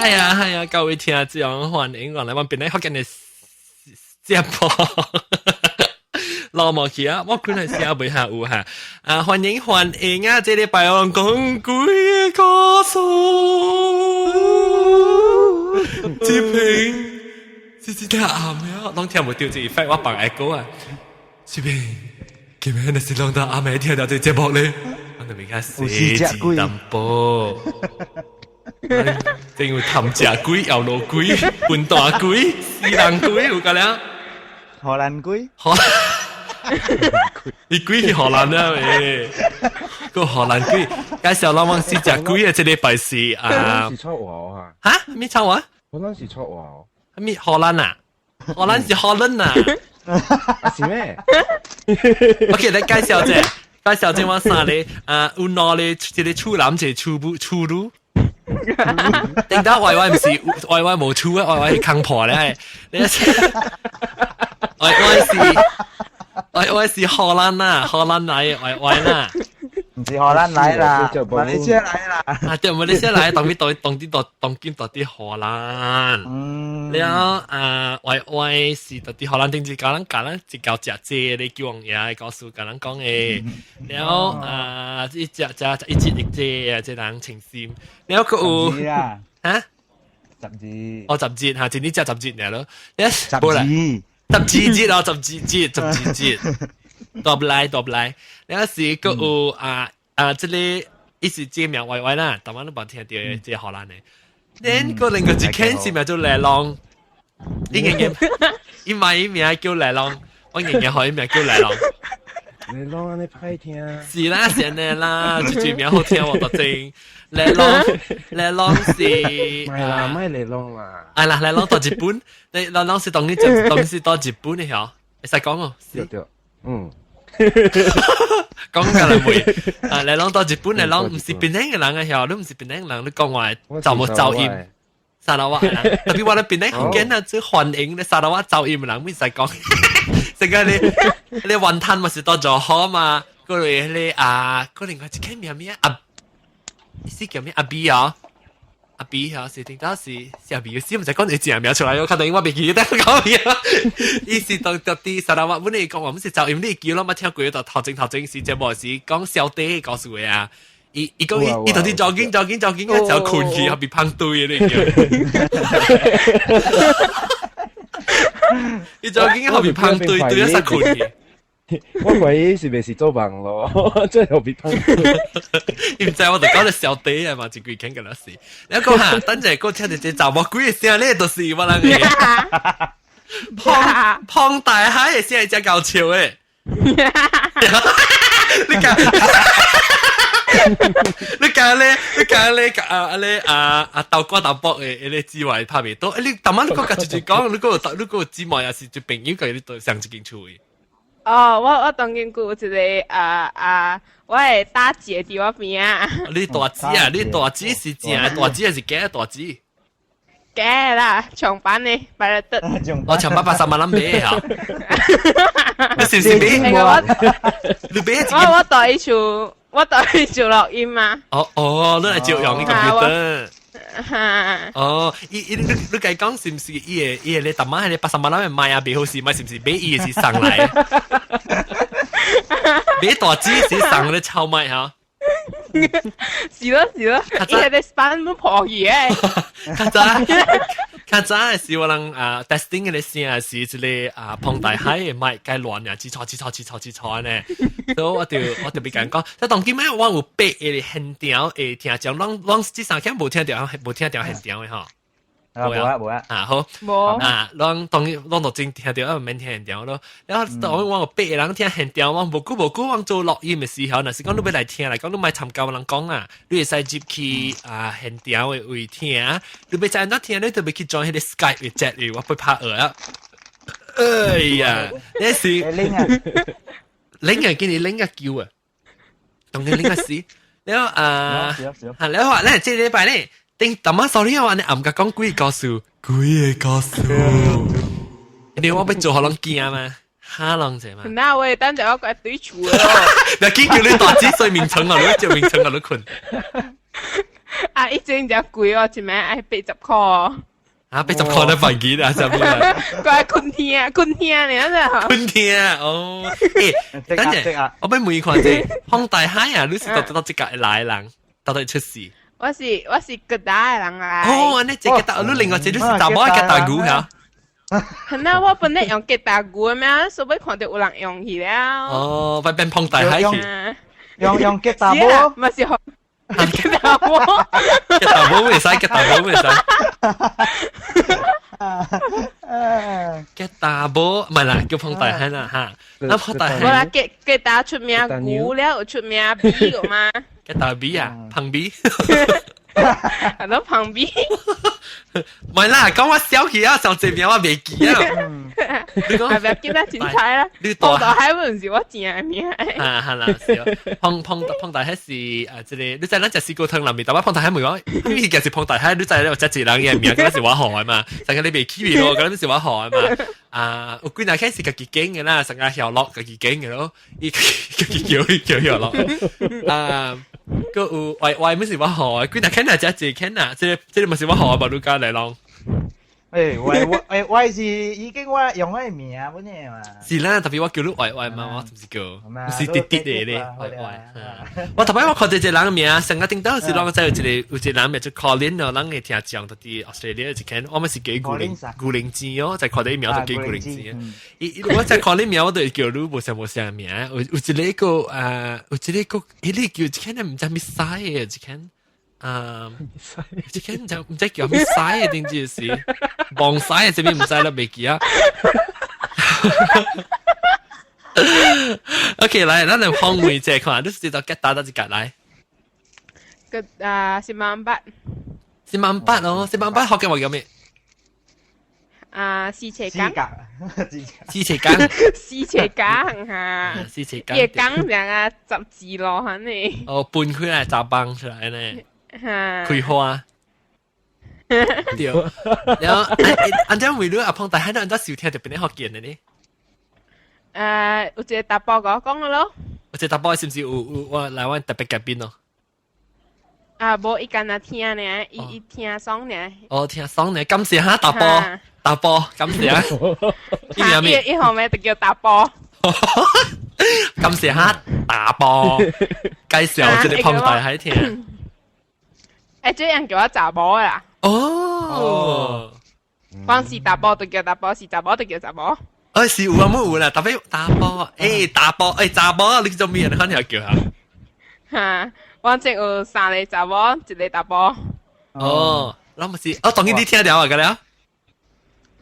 係啊係啊，各位聽眾歡迎我來我邊咧福建的節目。落無去啊！我可能寫袂下有哈啊！歡迎歡迎啊！這禮拜我講幾個故事，志平，這這聽暗啊，攏聽無著這 effect，我放 echo 啊！志平，今日若是攏到暗暝聽著這節目咧，我就袂較死一淡薄。正有氹食鬼、搖路鬼、笨蛋鬼、死人鬼有個了。荷蘭鬼，荷，你鬼去荷蘭啊？喂，個荷蘭鬼，介紹咱往四隻鬼啊！這禮拜是啊，是出話啊？哈？咩臭話？荷蘭是出話？咩荷蘭啊？荷蘭是荷蘭啊？啊是咩？OK，來介紹者，介紹這我三個啊，有兩個一個處男，一個處母處女。頂到歪歪毋是歪歪無處啊，歪歪是空破咧。你歪歪是歪歪是荷蘭啊，荷蘭來的歪歪啦。毋是荷蘭來啦，馬來西亞來啦。啊，對，馬來西亞來，當啲當當啲當當今到佇荷蘭。了啊，歪歪是到佇荷蘭頂次教咱教咱一舊食這咧，叫王爺的故事共咱講的。了啊，一食食一節一節啊，這人情深。了閣有嚇？十二。哦，十節嚇，一年食十節爾咯。十二。十二節哦，十二節，十二節。多不來，多不來。了是閣有啊啊，這個伊是這個名歪歪啦，台灣都無聽著這個荷蘭的。恁個另個一間是名做雷龍，伊硬硬，伊買伊名叫雷龍，我硬硬予伊名叫雷龍。雷龍按呢歹聽。是啦，是按呢啦，這句名好聽我都真。雷龍，雷龍是。莫啦，莫雷龍啦。哎啦，雷龍到日本，雷龍是當你就當是到日本的曉，會使講哦。對對，嗯。講甲來袂，啊，雷龍到日本，雷龍毋是檳城的人啊曉，你毋是檳城人，你講話就無走音。沙撈越人，特別我咧檳城福建啊，最歡迎咧沙撈越走音的人，袂使講。這個你你雲吞嘛是到做好嘛，嗰個你啊，嗰另外一個名咩啊？意思叫咩阿 B 啊？阿 B 啊，是聽到是是阿 B，是毋知講你正名出來，我可能我袂記得講咩。伊是當到佇沙撈越，本來講話毋是走音，你叫攏捌聽過，就頭前頭前是節目是講小弟故事的啊。伊伊講伊伊到底 jogging jogging jogging 啊，就睏去後邊碰堆的你叫。伊 jogging 後邊碰堆堆一塞睏去。我懷疑是袂是做夢咯，這後邊碰堆。伊毋知我就講咧小弟啊嘛，一規間個老師。你講哈，等陣閣聽著這查某鬼的聲咧，就是我人的。胖胖大海的聲才夠笑的。你講。你講咧，你講咧，啊咧啊啊豆瓜豆卜的彼個姊妹拍袂到，欸你逐擺你閣共一一講，你閣有你閣有姊妹也是一朋友，共你對上一間厝的。哦，我我當今有一個啊啊，我的大姐佇我邊仔。你大姊啊？你大姊是正的大姊還是假的大姊？假的啦，長版的，擺得。我長版80萬人買哈。你是毋是買？我你買一我我帶伊厝，我帶伊做錄音嘛。哦哦，你來照用你 computer。哈。哦，伊伊你你共伊講是毋是伊個伊個咧？逐擺彼個八十萬人買啊，袂好勢，買是毋是買伊的是送來？買大姊是送咧臭麥哈。是咯是咯，伊係咧版本破去的。較早較早的時，我人啊 testing 的聲是一個啊龐大海的麥該亂啊，吱錯吱錯吱錯吱錯呢。所以我就我就欲共講，但當今仔我有八個現場會聽講，攏攏這三間無聽著，無聽著現場的吼。啊，無啊無啊，啊好，無啊，攏當攏都真聽著，啊毋免聽現場咯。然後當我有八個人聽現場，我無久無久，我做錄音的時候，若是講你欲來聽來講，你莫參加我人講啊，你會使入去啊現場的位聽。你欲知按怎聽，你就欲去 join 彼個 Skype 的 chat 我欲拍學啊。哎呀，你是拎啊，拎啊，叫你拎啊叫啊，當你拎啊死。了啊，啊，了話咧，這禮拜咧。頂逐擺 sorry 啊，你暗甲講幾個故事，幾個故事。你我欲做予攏驚嘛？嚇攏者嘛？那我等陣我過對厝咯。若緊叫你大姊睡眠床啊，你做眠床啊，你睏。啊，一整只貴哦，一暝愛80箍。啊，80箍都犯幾啦，什麼啊？怪困聽困聽呢，真係。困聽哦，欸，等陣，我欲問看者，放大海啊，你是到到這個來人，到底出事？我是吉打的人來。哦，按呢這吉打，你另外一個你是查某吉打牛嚇？係那我本來用吉打牛的咩，所以看著有人用去了。哦，變變放大海去。用吉打波，嘛是吉打波。吉打波袂使，吉打波袂使。吉打波唔係啦，叫放大海啦嚇。那放大海。無啦，吉吉打出名牛了，有出名米個嘛？吉打米啊，旁邊。係咯，旁邊。唔係啦，講我小氣啊，上這邊我袂記啊。你講係咪記得精彩啦？你放大海唔是我正的名。啊，係啦，是哦。放大海是啊，這個你知咱食四個湯內面，但我放大海問講，因為其實放大海，你知有食一人嘅名，嗰是我號的嘛。上個你袂記咯，嗰是我號的嘛。啊，有幾若開始家己揀的啦，上個曉樂家己揀的咯，伊家己叫叫曉樂。啊，閣有外外咪是我號的，幾若看若食一看啊，這個嘛是我號的，無你家來咯。欸，喂喂喂，是已經我用我的名本嘅嘛。是啦，特別我叫你外外嘛，我唔是叫，唔是滴滴的咧，外外。我特別我看這個人的名，上個頂到是攏知有一個人名叫 Colin 哦，人會聽講到佇 Australia 一間，我們是叫古靈古靈精哦，在看到伊名就叫古靈精。伊我在看你名，我就會叫你無啥無啥名。有一個啊，有一個，彼個叫一間毋知咩屎的一間。啊！這間毋知叫咩屎的，定住是望屎的，這邊毋知啦，袂記啊。OK，來，咱來訪問一下看，你是到吉打到一格來？吉啊，18。18哦，18福建話叫咩？啊，四斜江。四斜江。四斜江哈。四斜江。伊個江像啊十字路按呢。哦，分開來雜幫出來呢。開花，對，然後按怎為你阿胖大漢按怎收聽著變咧福建的呢？有一個查埔共我講的咯。有一個查埔是毋是有我來阮特別嘉賓咯？啊，無伊干焦聽爾，伊聽爽爾。哦，聽爽爾，感謝哈查埔，查埔，感謝。伊後面就叫查埔。感謝哈查埔，介紹這個胖大海聽。欸，這樣叫我查某啦。哦，講是查埔就叫查埔，是查某就叫查某。欸，是有啊，無有啦，特別查埔，欸，查埔，欸，查某，你做咩？你看條叫哈？哈，我這有三個查某，一個查埔。哦，那麼是，哦，當然你聽著啊，個了。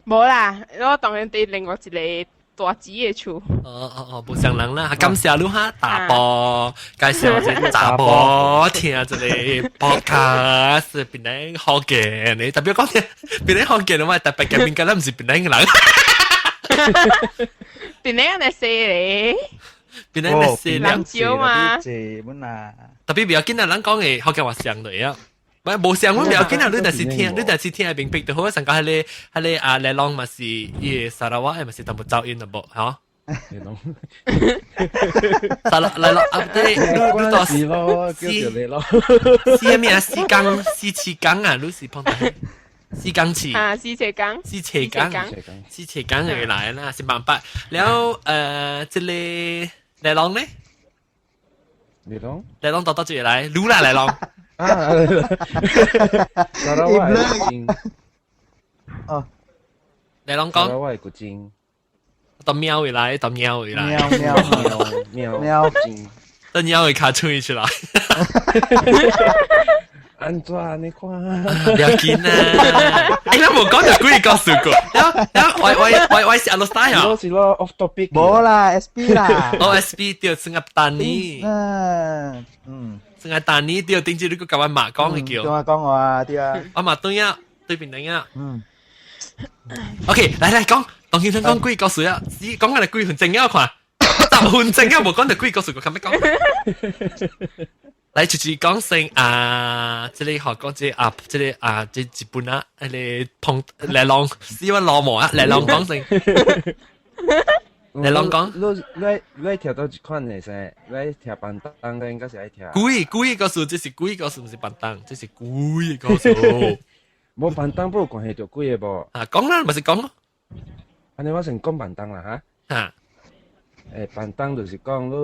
無啦，我當然佇另外一個大姊的厝。哦哦哦，無相人啦，感謝你哈查埔，介紹這個查埔聽這個 podcast 檳城福建的，特別講聽檳城福建的話，特別嘉賓敢若毋是檳城人。檳城的細咧，檳城的細人少嘛。特別不要緊啊，咱講的福建話像就會曉。無像阮不要緊啊，你若是聽，你若是聽會明白就好。上個彼個啊，來朗嘛是伊個砂拉越的嘛是淡薄走音的無？吼？沙拉來咯，啊對，你到是咯，叫著你咯。是咩啊？四江四次江啊，你是碰到四江市啊，四斜江，四斜江，四斜江會來啦，是萬八。然後這個來朗呢？來朗，來朗到到這個來，滷啦來朗。啊，砂拉越的古晉。哦，來朗講。砂拉越的古晉。到貓會來，到貓會來。喵喵喵喵到貓會卡吹出來。按怎你看？不要緊啊！欸，咱無講著幾個故事過。然後我是阿羅斯啊。是咯，off topic。無啦，SP 啦。哦，SP 對，算個丹尼。嗯。算個丹尼對，頂次你閣共我媽講的叫。對我講話對啊。我媽對啊，對面頂啊。嗯。 OK，來來講，當先生講幾個故事啊？只講緊幾分鐘啊？看，10分鐘啊，無講著幾個故事，閣較欲講。來，就是講先啊，這個學講這啊，這個啊，這日本啊，彼個碰來浪，死我老母啊，來浪講先。你攏講？你聽到一款的噻，你聽 pantang，應該是愛聽。鬼鬼故事，這是鬼故事，毋是 pantang，這是鬼故事。無 pantang 不有關係著鬼的無？啊，講啦，咪是講咯。按呢我先講 pantang 啦哈。啊。 Pantang 就是講你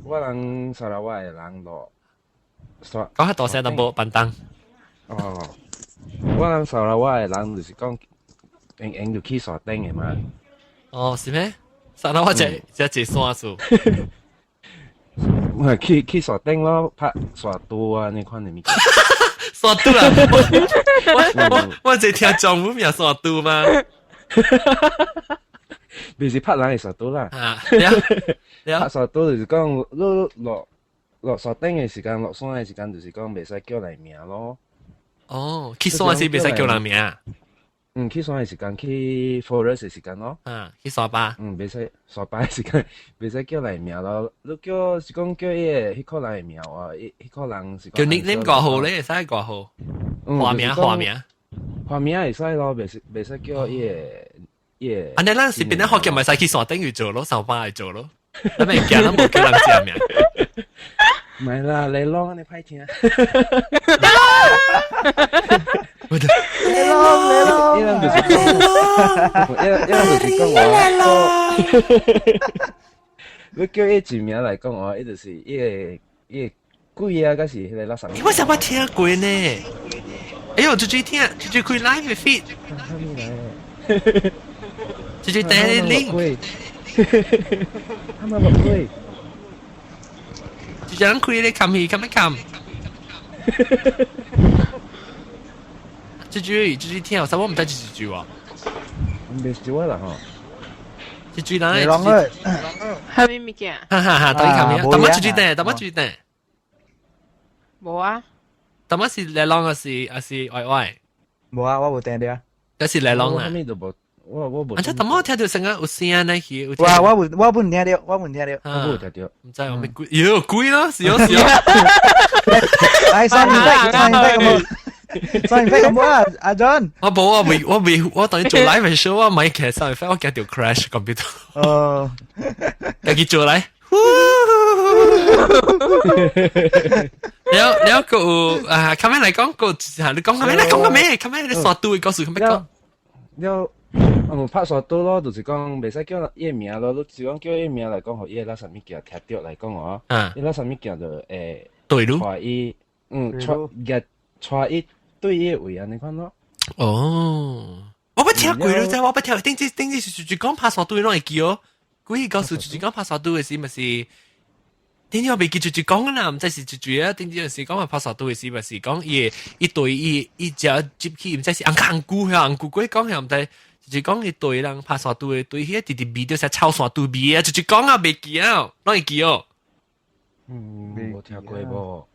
我人砂拉越的人落講較大聲淡薄 pantang。哦，我人砂拉越的人就是講，閒閒就去山頂的嘛。哦，是咩？砂拉越這這山數。我去山頂咯，拍沙肚啊，那款的物件。沙肚啊！我這聽中文名沙肚嗎？袂是拍人的沙肚啦。啊，拍沙肚就是講，你落落山頂的時間，落山的時間，就是講袂使叫人名咯。哦，去山時袂使叫人名。嗯，去山的時間，去 forest 的時間咯。啊，去山巴。嗯，袂使山巴的時間，袂使叫人名咯。你叫是講叫伊個彼個人的名啊，彼個人是叫 nickname 掛號咧，會使掛號。化名化名。化名會使咯，袂使叫伊個伊個。按呢咱是變得學叫咪使去山頂去做咯，山巴去做咯。咱咪驚咱無叫人食名。唔係啦，你啷按呢歹聽。你啷你啷，伊人就是講，伊人就是講我，你叫伊字名來講哦，伊就是伊個鬼啊，抑是彼個垃圾。我啥捌聽過呢？哎喲，最最聽，最最開 live feed，最最帶 link，他們落鬼，最最人開咧冚去冚一冚。這句這句聽，啥我毋知這句喎。袂是我啦吼。這句人。你講啊。啥物物件？哈哈哈，到底冚咩？淡仔這句等，淡仔這句等。無啊。淡仔是來啷還是還是歪歪？無啊，我無聽著。這是來啷啦。我無。啊！這淡仔聽著成個有聲呢去。我無聽著，我無聽著。我無聽著。毋知有咩鬼？喲，鬼咯，是哦是哦。哎，上面上面咁。上面咁啊，阿 John。我無啊，未我未我當你做 live show 我咪其實上面我驚著 crash computer。哦。家己做來。了了個有啊，後面來講個，你講後面來講個咩？後面你沙肚的故事，後面講。了，嗯，拍沙肚咯，就是講袂使叫伊名咯，你只講叫伊名來講，予伊垃圾物件聽著來講哦。伊垃圾物件就會對咯。帶伊，嗯，帶帶伊對伊位按呢款咯。哦，我捌聽過咯，真我捌聽，頂次頂次是就講拍沙肚攏會記哦。鬼故事就是講拍沙肚的時，咪是頂次我袂記就就講啦，毋知是就就啊。頂次有時講話拍沙肚的時，咪是講伊伊對伊伊食入去，毋知是紅紅菇遐紅菇鬼講遐，毋知就是講伊對人拍沙肚的對彼個直直味著是臭沙肚味啊，就就講啊，袂記啊，攏會記哦。嗯，無聽過無？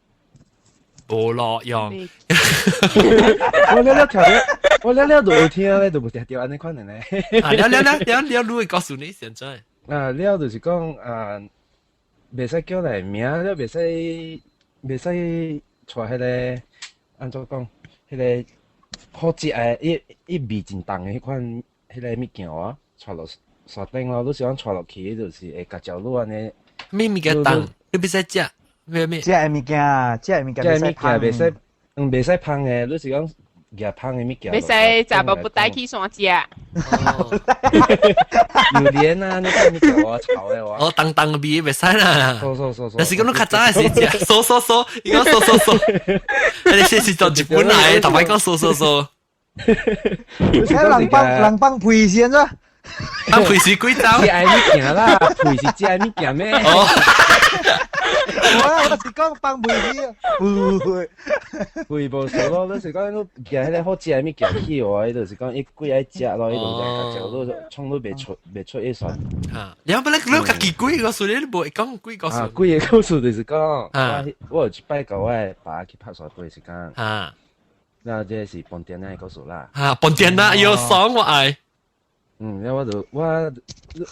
無路用。我了了聽著，我了了都有聽咧，都無聽著按呢款的呢。啊，了了了了了，你會告訴你現在。啊，了就是講啊，袂使叫來名，了袂使帶彼個按怎講，彼個好食的，伊伊味真重的彼款彼個物件哦，帶落山頂咯，你是講帶落去，就是會共食你按呢。咩物件重？你袂使食咩咩？食的物件，食的物件食的物件袂使，嗯，袂使芳的，你是講夾芳的物件。袂使食無不帶去山食。榴蓮啊，你看物件我炒的我。哦，重重味袂使啦。嗦嗦嗦嗦。但是講你較早的時食，嗦嗦嗦，伊講嗦嗦嗦。你這是從日本來的，頭擺講嗦嗦嗦。人放人放屁先啫。放屁是幾走？食的物件啦，屁是食的物件咩？哦。我是講放屁唔會，屁無數咯，你是講你夾彼個好食的物件去哦，伊就是講伊鬼愛食咯，伊就食食你創你袂出袂出一線。啊，你本來你家己鬼故事，你無會講鬼故事。啊，鬼的故事就是講，我有一擺共我的爸去拍沙堆時間。啊，那這是pontianak的故事啦。啊，pontianak 又爽我愛。嗯，了我就我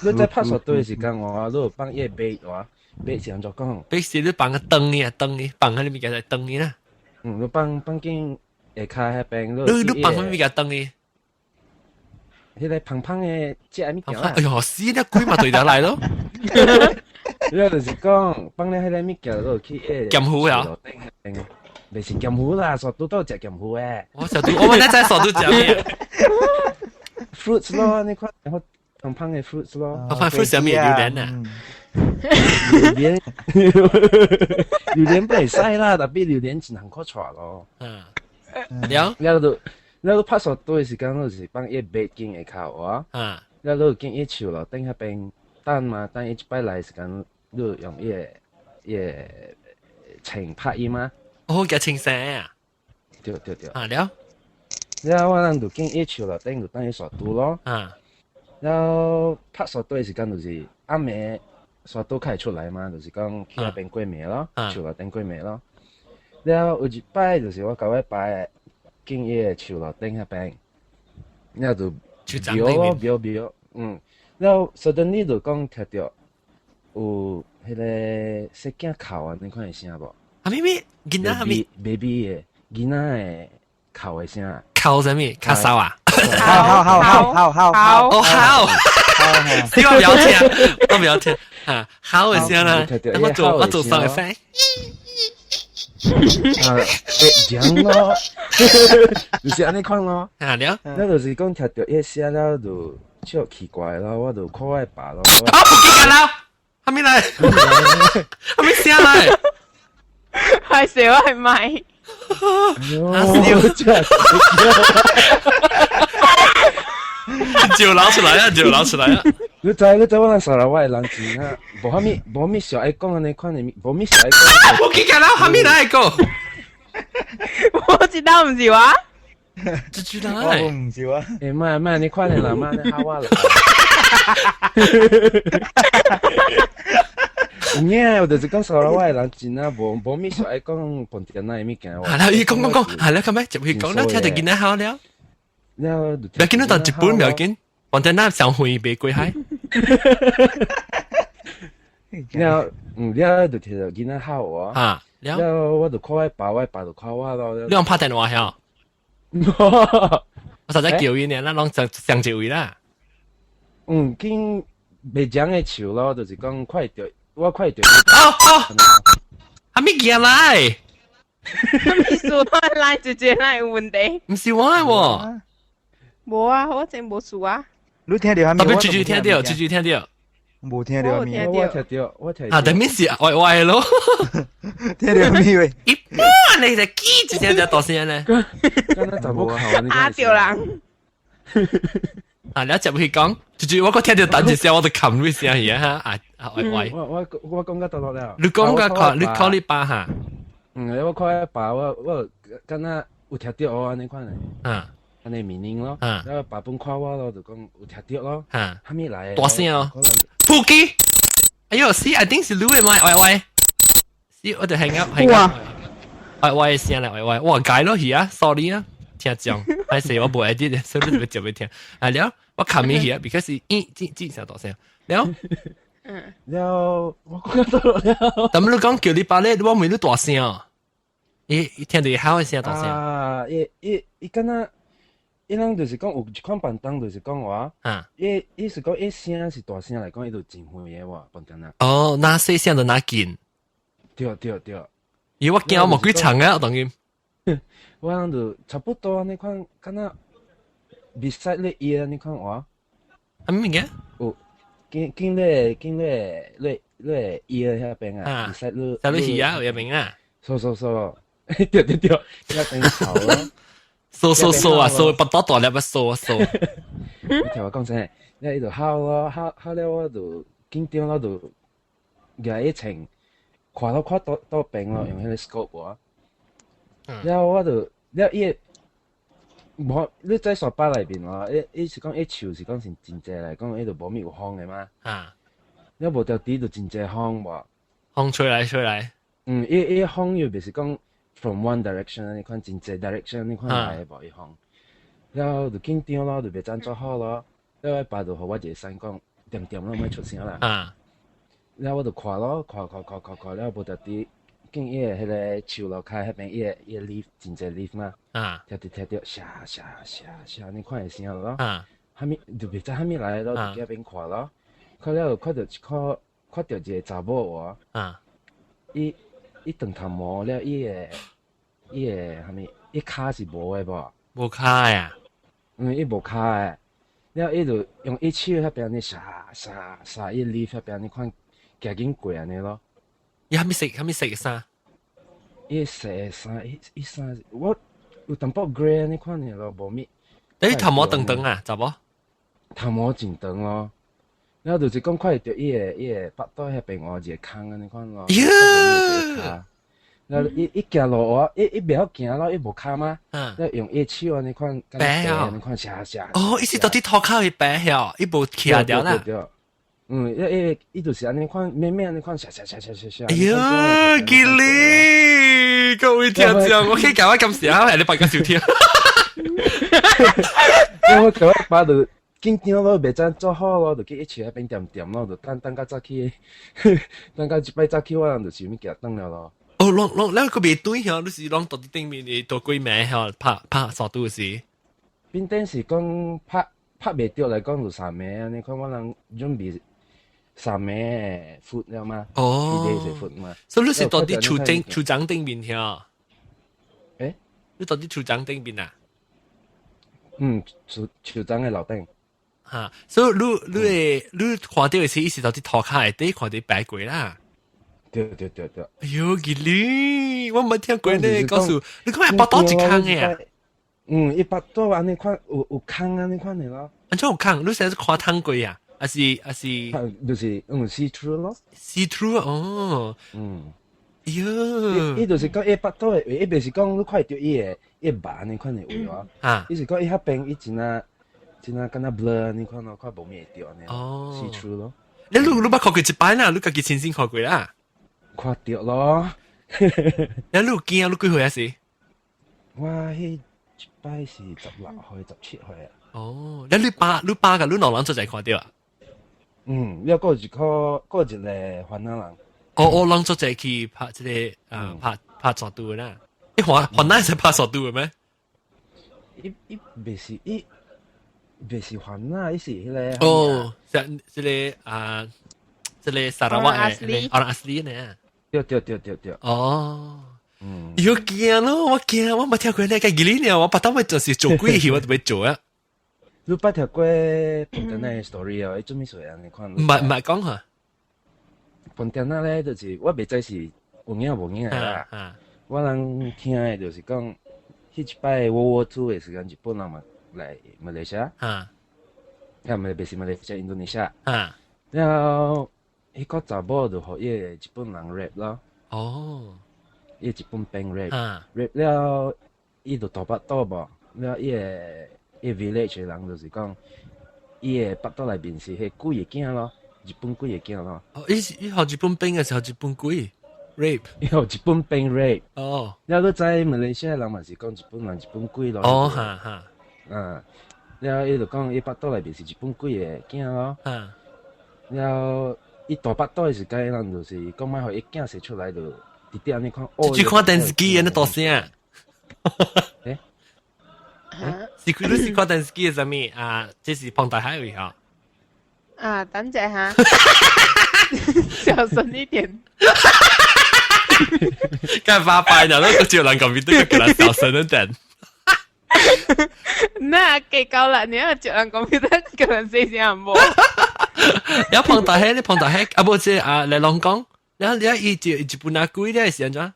你在拍沙堆的時間我，你有放伊個馬我。馬是按怎講？馬是你放個燈呢？燈呢？放彼個物件在燈呢啦。嗯，你放放緊下跤彼邊。你你放彼物件燈呢？彼個胖胖的食的物件啦。哎喲，死咧鬼嘛對得來咯。了就是講，放咧彼個物件落去，鹹魚啊？袂是鹹魚啦，沙都都食鹹魚的。我沙都，我們在沙都食咩？fruits 咯，你看，胖胖的 fruits 咯。胖胖 fruits 啥物榴蓮啊？榴蓮，榴蓮不會使啦，特別榴蓮真難看出咯。了了就了就拍沙都的時間，就是放伊白間下跤啊。了就見伊樹樓頂彼邊等嘛，等伊一擺來時間，你用伊个伊个槍拍伊嘛。哦，共清聲啊！對對對。啊了。了我人就見伊樹樓頂就等伊沙拄咯。了拍沙拄的時間就是暗暝沙拄開出來嘛，就是講去彼邊過暝咯，樹樓頂過暝咯。了有一擺就是我共我爸見伊个樹樓頂彼邊，了就瞄咯瞄瞄，了 suddenly 就講聽著有彼個細囝哭啊，你看會聲無？啊咩咩囡仔啥物？baby 的囡仔的哭的聲。哭啥物？咳嗽啊？好好好好好好哦好，你我不要聽，我不要聽啊！好的聲啦，我做 sound effect。啊，講咯，就是按呢款咯。啊了，那就是講聽著彼聲了就超奇怪咯，我就看我爸咯。啊，不記得啦，啥物來？啥物聲來？係笑係咪？啊笑！就撈出來啊！就撈出來啊！你知你知我咱砂拉越的人真啊，無啥物無啥物小愛講按呢款的，無物小愛講。我記得啦，啥物來個？我知道毋是我。這句來。我毋是我。欸，莫莫按呢款的啦，莫按呢嚇我啦。有影，我就是講砂拉越的人真啊，無無物小愛講本地人的物件。係啦，伊講講講，係啦，咁咩？就去講啦，聽著囡仔好了。了，唔要緊，你到日本唔要緊，反正咱上遠袂過海。了，了就聽著囡仔哭我。啊，了，我就看我爸，我爸就看我咯。你用拍電話曉？我實在叫伊呢，咱攏上上一位啦。見袂長的樹咯，就是講看著，我看著。哦哦，啥物件來？啥物事來直接來有問題？毋是我的喎。無啊，我真無事啊。你聽著啥物？特別句句聽著，句句聽著。無聽著啥物？我聽著，我聽。啊，等面是歪歪咯。聽著啥物喂？一般你就記一聲就大聲咧。敢若查某哭啊，對人。啊，你接去講，句句我閣聽著等一聲，我就冚你聲去啊！啊啊歪歪。我講到倒落了。你講甲看，你看你爸哈？我看我爸，我敢若有聽著我按呢款的。按呢面音咯。了爸本看我咯，就講有聽著咯。啥物來？大聲哦！撲機！哎喲，是，I think 是你的麥歪歪。是，我就 hang up hang up。歪歪的聲來歪歪，我改咯去啊，sorry 啊，聽講，歹勢我無 edit，所以你就接袂聽。啊了，我冚咪去啊，because 咦，這這聲大聲。了，了，我講到了。但你講叫你爸咧，我問你大聲。伊伊聽著伊吼的聲大聲。啊，伊伊伊敢若，伊人就是講有一款便當，就是講話，伊伊是講伊聲是大聲來講，伊就真遠的喎，便當啊。哦，若細聲就若近。對對對。伊我驚我無幾長啊，當今。我人就差不多按呢款，敢若 beside 咧伊按呢款話。啥物件？有，見見咧見咧咧咧伊的遐邊啊，beside 咧。在你耳啊，有邊啊。說說說。對對對，遐邊哭咯。嗖嗖嗖啊，嗖腹肚大粒啊，嗖啊嗖。你聽我講先，你伊就哭咯，哭哭了我就緊張咯，就舉伊槍看到看倒倒邊咯，用彼個 scope 無。了我就了伊無，你在沙巴內面喎，伊伊是講伊樹是講是真濟來講，伊就無物有風的嘛。了無條佇就真濟風無。風吹來吹來。伊伊風又袂是講 from one direction 按呢款真濟 direction 按呢款來的無伊風。了就緊張咯，就袂知怎做好咯。了我爸就予我一個 sign 講，恬恬咯，莫出聲啦。了我就看咯，看看看看看了無條佇見伊的彼個樹樓跤彼邊，伊的伊的 leaf 真濟 leaf 嘛。聽著聽著，沙沙沙沙，按呢款的聲咯。蝦米就袂知蝦米來咯，就去邊看咯，看了看到一個看到一個查某喎，伊伊長頭毛了，伊個蝦米，伊跤是無的無？無跤啊？嗯，伊無跤的，了伊就用伊手彼邊呢掃掃掃伊 leaf 彼邊呢款行緊過按呢咯。伊蝦米色？蝦米色衫？伊色衫，伊伊衫我有淡薄 grey 按呢款的咯，無物。你頭毛長長啊，查某？頭毛真長咯，了就是講看著伊個腹肚彼邊有一個空按呢款咯。喲！了伊伊行路我伊伊袂曉行咯，伊無跤嘛，了用伊手按呢款，白啊，按呢款寫寫。哦，伊是到佇塗跤去白曉，伊無徛掉啦。嗯，伊伊伊就是按呢款，咩咩按呢款寫寫寫寫寫寫。哎呀，吉利，各位聽眾，我可以講我咁時候係你白個小聽。我甲我爸就緊張咯，袂知做好咯，就去一樹彼邊恬恬咯，就等等到早起，等到一擺早起，我人就想物件轉了咯。哦，攏攏，你個袂對曉，你是攏到佇頂面的多幾暝曉拍拍沙肚時？變頂是講拍拍袂著來講就三暝按呢款，我人準備三暝 food 了嘛？哦， food 嘛。所以你是到佇樹頂樹欉頂面曉？欸？你到佇樹欉頂面啊？嗯，樹樹欉的樓頂。哈，所以你你會你看著的時，伊是到佇塗跤下底看著白鬼啦。對對對對。哎喲，吉利，我沒聽過呢，告訴你看腹肚一空的啊？嗯，伊腹肚按呢款有有空按呢款的咯。按怎有空？你現在是看湯過啊？還是還是？就是嗯，see through 咯。 see through 哦。嗯。哎喲。伊就是講伊腹肚的位，伊袂是講你看著伊的伊肉按呢款的位哦。伊是講伊彼邊伊真啊真啊敢若 blur 按呢款咯，看無物會著按呢。哦。 see through 咯。你你你捌看過一擺啦？你家己親身看過啦？看著咯。你你有驚？你幾歲啊時？我彼一擺是16歲、17歲啊。哦，你你爸你爸佮你兩人做齊看著啊？嗯，了閣有一個，閣有一個番仔人。哦哦，人做齊去拍這個啊，拍拍沙肚的啦。你番番仔是拍沙肚的咩？伊伊袂是伊袂是番仔，伊是彼個。哦，這這個啊，這個砂拉越的，Orang Asli 呢？對對對對對。哦。嗯。有驚咯，我驚，我無聽過那個吉利呢，我捌當尾就是做鬼戲，我就欲做啊。你捌聽過 Pontianak story 哦？伊做咩事按呢款？毋捌毋捌講下。 Pontianak 咧，就是我袂知是有影無影啦。我人聽的就是講，彼一擺 World War Two 的時間，日本人嘛來馬來西亞。啊。啊，毋袂是馬來西亞，印度尼西亞。啊。然後，彼個查某就予彼個日本人 rape 咯。哦。伊日本兵 rape。啊。 rape 了，伊就大腹肚無，了伊個伊 village 的人就是講，伊的腹肚內面是彼鬼的囝咯，日本鬼的囝咯。哦，伊是伊予日本兵的時候，日本鬼 rape。伊予日本兵 rape。哦。了你知馬來西亞人嘛是講日本人日本鬼咯。哦，哈哈。嗯，了伊就講伊腹肚內面是日本鬼的囝咯。了伊大腹肚的時間，人就是講莫予伊囝生出來就直直按呢款。就看電視機按呢大聲。欸？是佢你是看電視機的啥物啊？這是龐大海位哈。啊，等陣哈，小聲一點。幹發白了，那個叫人講邊個叫人小聲一點。那給夠啦，你要叫人講邊個叫人細聲無？你龐大海，你龐大海，啊無這啊來龍講，你你伊就日本阿鬼咧是按怎？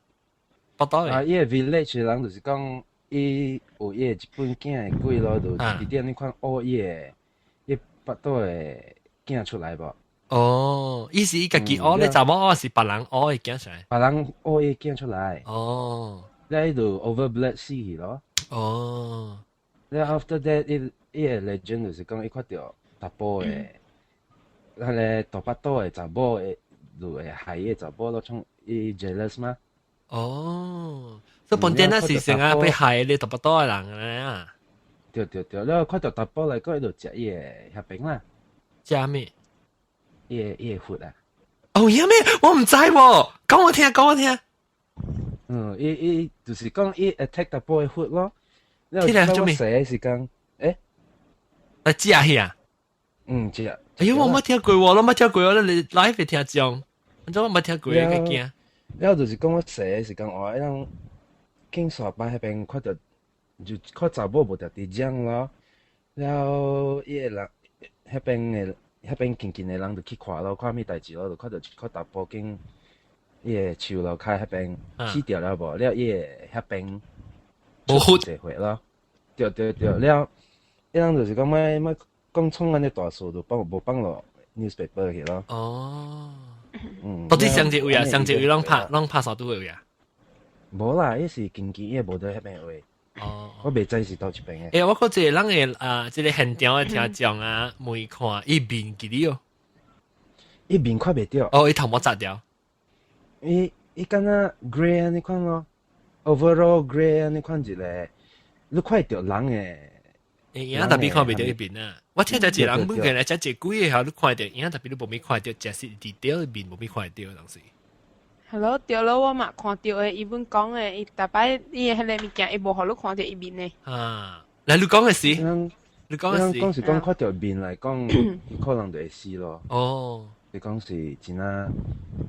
報道啊，伊個 village 人就是講，伊有伊個日本囝的鬼咯，就直直按呢款挖伊個伊腹肚的囝出來無？哦，伊是伊家己挖咧，查某挖是別人挖伊囝出來？別人挖伊囝出來。哦。了伊就 over blood 死去咯。哦。了 after that，伊伊個 legend 就是講伊看著查埔的，彼個大腹肚的查某的，就會害伊個查某咯，創伊 jealous 嘛。哦，所以本店那是成日被害你大腹肚的人啊。對對對，了看著查埔來講，伊就食伊個彼邊啦。食咩？伊個伊個血啊。哦，有咩？我毋知喎，講我聽，講我聽。嗯，伊伊就是講伊 attack 查埔的血咯。起來做咩？我細時間，欸？來食去啊？嗯，食。哎呦，我冇聽過喎，我冇聽過喎，你 live 聽講，我冇聽過，個驚。了就是講我細個時間，我彼種經沙巴彼邊看著就看查某無佇佇講咯，了伊個人彼邊的彼邊近近的人就去看咯，看啥物代誌咯，就看著一個查埔經伊個樹樓跤彼邊死掉了無？了伊個彼邊無血濟血咯，對對對，了伊人就是講莫莫講創按呢大事，就放無放落 newspaper 去咯。哦，嗯，到底上一位啊？上一位攏拍攏拍啥拄位啊？無啦，伊是近期伊無佇彼邊位。哦，我袂知是佗一邊的。欸，我看這個人的啊，這個現場的聽眾啊，問看伊面記得哦，伊面看袂著。哦，伊頭毛紮掉。伊伊敢若 grey 按呢款咯，overall grey 按呢款一個，你看會著人的。影特別看袂著伊面啊！我聽著一個人本來來食一幾個下，你看著影特別你無咪看著，食是 detail 面無咪看著當時。係咯，對咯，我嘛看著的，伊本講的，伊逐擺伊的彼個物件，伊無予你看著伊面的。啊，來你講的是，你講的是，講是講看著面來講，伊可能就會死咯。哦，你講是真啊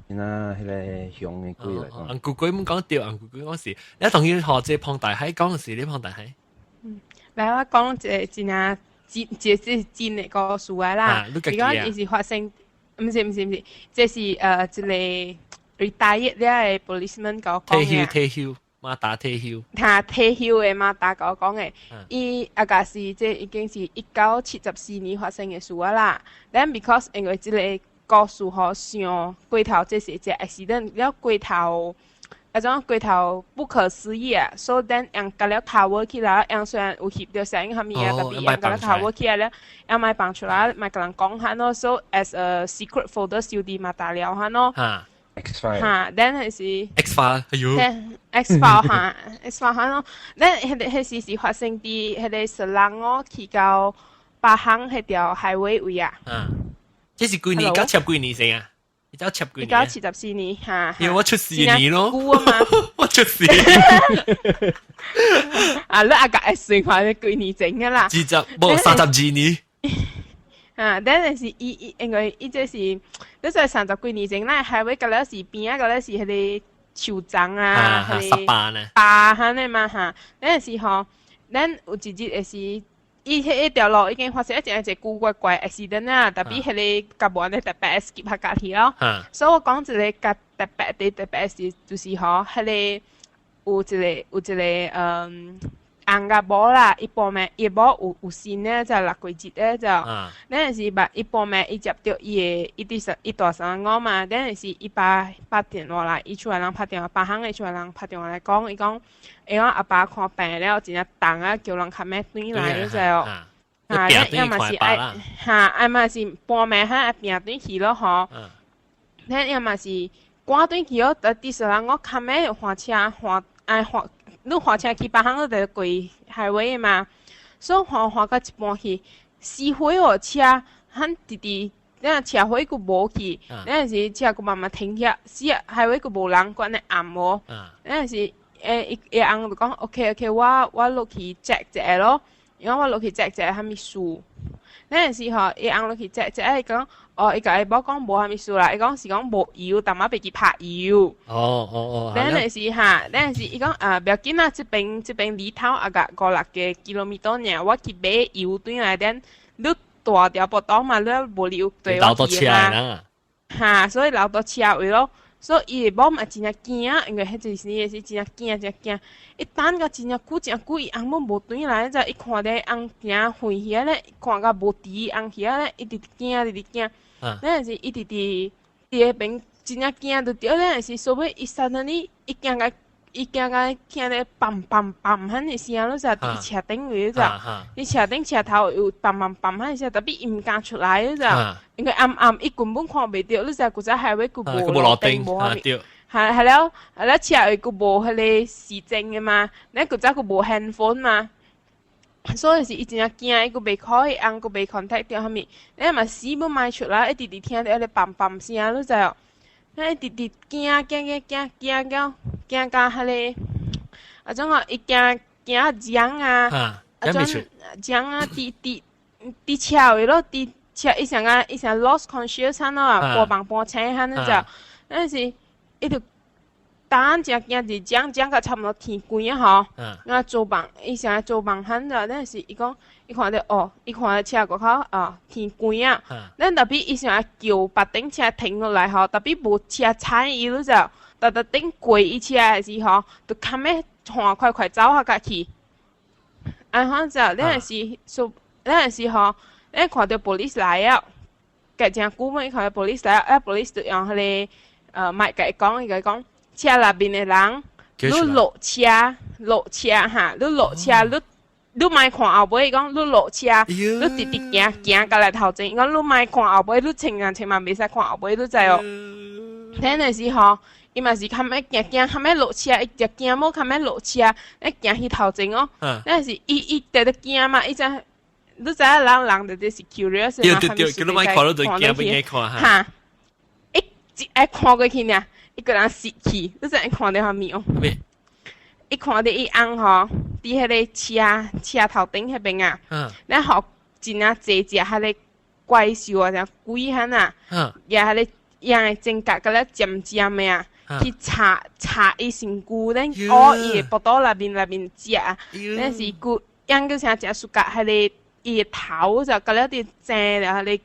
真啊，彼個凶的鬼來講。紅姑姑講對，紅姑姑講是，你同伊學這龐大海講的是，你龐大海。嗯，來我講一個真啊真，這是真的故事啊啦。伊講伊是發生，毋是毋是毋是，這是一個 retired 了的 policeman 共我講退休退休，馬達退休。他退休的馬達共我講的，伊啊個是這已經是1974年發生的事啊啦。Then because 因為這個故事吼上過頭，這是一個 accident 了過頭。啊種過頭不可思議啊！所以 then 𪜶共了 cover 起來，𪜶雖然有翕著攝影啥物啊，特別𪜶共了 cover 起來了，𪜶莫放出來，莫共人講哈咯。So as a secret folder 收佇馬達了哈咯。 X file。哈，then 係是 X file，哎喲。 X file 哈，X file 哈咯。then 彼個彼時是發生佇彼個雪蘭莪去到巴行彼條 highway 位啊。嗯，這是幾年？九七幾年生啊？一九七幾年？1974年，哈。因為我出世年咯。久啊嘛。我出世。啊，你阿共會算看你幾年前個啦？二十，無32年。啊，等陣是伊伊，因為伊這是，你說30幾年前，咱 highway 個了是邊仔個了是彼個樹叢啊，彼個巴哈呢嘛哈，等陣是吼，咱有一日會是，伊彼條路已經發生一個一個古怪怪 accident 啊，特別彼個較無按呢特別 skip 下家去咯。所以我講一個較特別的特別是，就是吼，彼個有一個翁共某啦，伊半暝伊某有身咧，就六幾日咧就，那陣時捌伊半暝伊接著伊的，伊佇伊蹛雪蘭莪嘛，那陣時伊爸拍電話來，伊厝內人拍電話，巴行的厝內人拍電話來講，伊講，伊講阿爸看病了，真正重啊，叫人較欲轉來，你知無？啊，伊嘛是愛，哈，愛嘛是半暝哈愛拚轉去咯吼，咱伊嘛是趕轉去哦，佇雪蘭莪較欲換車換愛換。你換車去巴行，你就過 highway 嘛，所以換換到一半去，死火哦車，喊直直，咱車火閣無去，那陣時車閣慢慢停遐，死啊 highway 閣無人，閣按呢暗無，那陣時伊伊翁就講 OK OK，我落去 check 一下咯，伊講我落去 check 一下啥物事，那陣時吼，伊翁落去 check 一下，伊講哦，伊共伊某講無啥物事啦，伊講是講無油，淡仔袂記拍油。哦哦哦。咱陣時哈，咱陣時伊講啊，不要緊啦，這邊離頭啊個五六個 kilometer 爾，我去買油轉來，等你大條步道嘛，你無理由對我去嘛。哈，所以留到車位咯。所以伊某嘛真正驚，因為彼陣時也是真正驚，真驚。伊等甲真正久，真久，伊翁某無轉來，才伊看咧翁行遠去咧，看甲無佇翁去咧，一直驚，一直驚。那陣時伊直直佇彼邊真正驚就對，那陣時所以伊 suddenly 伊驚甲聽咧梆梆梆彼個聲，你知佇車頂位，你知？佇車頂車頭有梆梆梆彼個聲，特別伊毋敢出來，你知？因為暗暗伊根本看袂著，你知古早 highway 閣無路燈，無啥物。係係了，係了車位閣無彼個時鐘的嘛，咱古早閣無 handphone 嘛。所以是伊真正驚，伊閣袂 call 伊翁，閣袂 contact 著啥物，你嘛死欲莫出來，一直直聽著彼個梆梆聲，你知無？咱一直直驚驚驚驚驚到驚到彼個，啊種哦，伊驚驚殭啊，啊種殭啊，佇佇佇車位咯，佇車伊成個伊成 lost conscious 咯，半夢半醒哈那就，那是伊就等正驚是講講到差不多天光啊吼，我做夢，伊成個做夢喊就，那是伊講伊看著哦，伊看著車過口啊天光啊，咱 tapi 伊想愛叫別頂車停落來吼，tapi 無車踩伊就，特特頂過伊車的時候，就較欲換快快走下較去。啊，反正咱是說，咱是吼，咱看著 police 來了，隔誠久嘛，伊看著 police 來了，啊 police 就用彼个麥共伊講，伊共伊講，車內面的人，你落車，落車哈，你落車，你莫看後尾，伊講你落車，你直直行行過來頭前，伊講你莫看後尾，你千萬千萬袂使看後尾，你知無？咱的時吼，伊嘛是較欲行行，較欲落車，伊直行無較欲落車，咧行去頭前哦。咱是伊伊直直行嘛，伊知你知影人人直直是 curious 嘛，對對對，叫你莫看，你就驚欲愛看哈。一一愛看過去爾，一個人死去，你知影看著啥物哦？伊看著伊翁吼，佇彼个車車頭頂彼邊啊，然後真正濟隻彼个怪獸啊，像鬼彼啊，也彼个樣的尖角佮了尖尖的啊，去插插伊身軀，咱挖伊的腹肚內面內面食，咱是佮樣閣像食暑假彼个伊的頭就佮了佇煎了，彼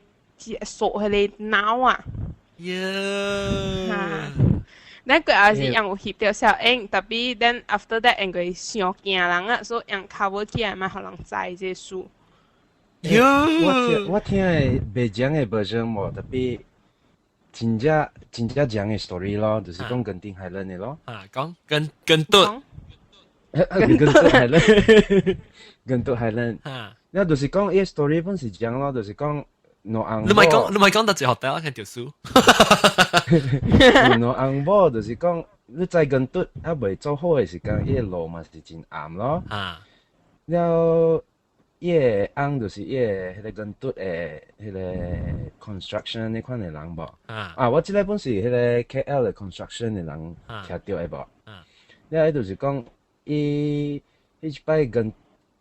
个索彼个腦啊。喲。咱過後是樣有翕著小影，tapi then after that 因為傷驚人啊，所以用 cover 起來，莫予人知這事。喲。我聽的袂講的 version 無，tapi 真正真正講的 story 咯，就是講 Genting Highland 的咯。啊，講跟跟對。 Genting Highland，Genting Highland。啊。那就是講伊 story 本是講咯，就是講兩翁。你咪講，你咪講到最後第一聽條書。兩翁某就是講，你在跟對還未做好的時間，伊个路嘛是真暗咯。了，伊个翁就是伊个彼个跟對的彼个 construction 那款的人無？啊，我這個本是彼个 KL 的 construction 的人聽著的無？了，伊就是講，伊彼一擺跟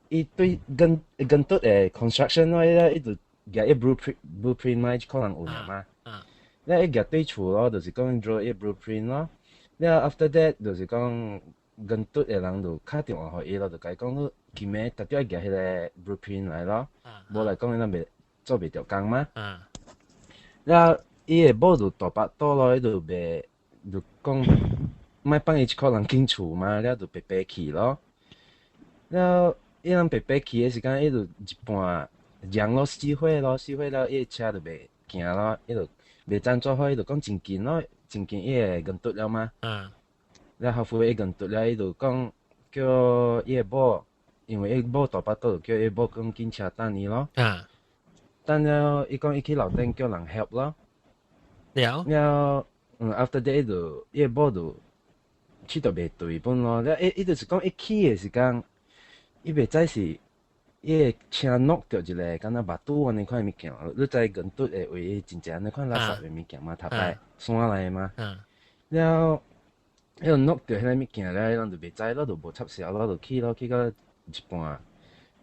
伊對跟跟對的 construction 咯，伊就舉伊 blueprint 嘛，可能有嘛。了，伊舉對厝咯，就是講 draw 伊 blueprint 咯。了，after that 就是講跟對的人就敲電話予伊咯，就共伊講你今暝特著愛舉彼个 blueprint 來咯，無來講伊咱袂做袂著工嘛。了，伊的某就大腹肚咯，伊就袂就講莫放伊一個人進厝嘛，了就白白去咯。了，伊人白白去的時間，伊就一半人咯死火咯，死火了，伊的車就袂行咯，伊就袂怎做好，伊就講真近咯，真近伊會硬拄了嘛。了後尾伊硬拄了，伊就講叫伊的某，因為伊某大腹肚，就叫伊某講緊車等伊咯。等了，伊講伊去樓頂叫人 help 咯。了。了，after that 伊就伊的某就去到袂對本咯。了，伊伊就是講伊去的時間，伊袂知是伊的車挵著一個敢若 batu 按呢款的物件，你知硬拄的位真濟按呢款垃圾的物件嘛，頭擺山來的嘛。了，伊就挵著彼个物件了，伊人就袂知咯，就無插潲咯，就去咯，去到一半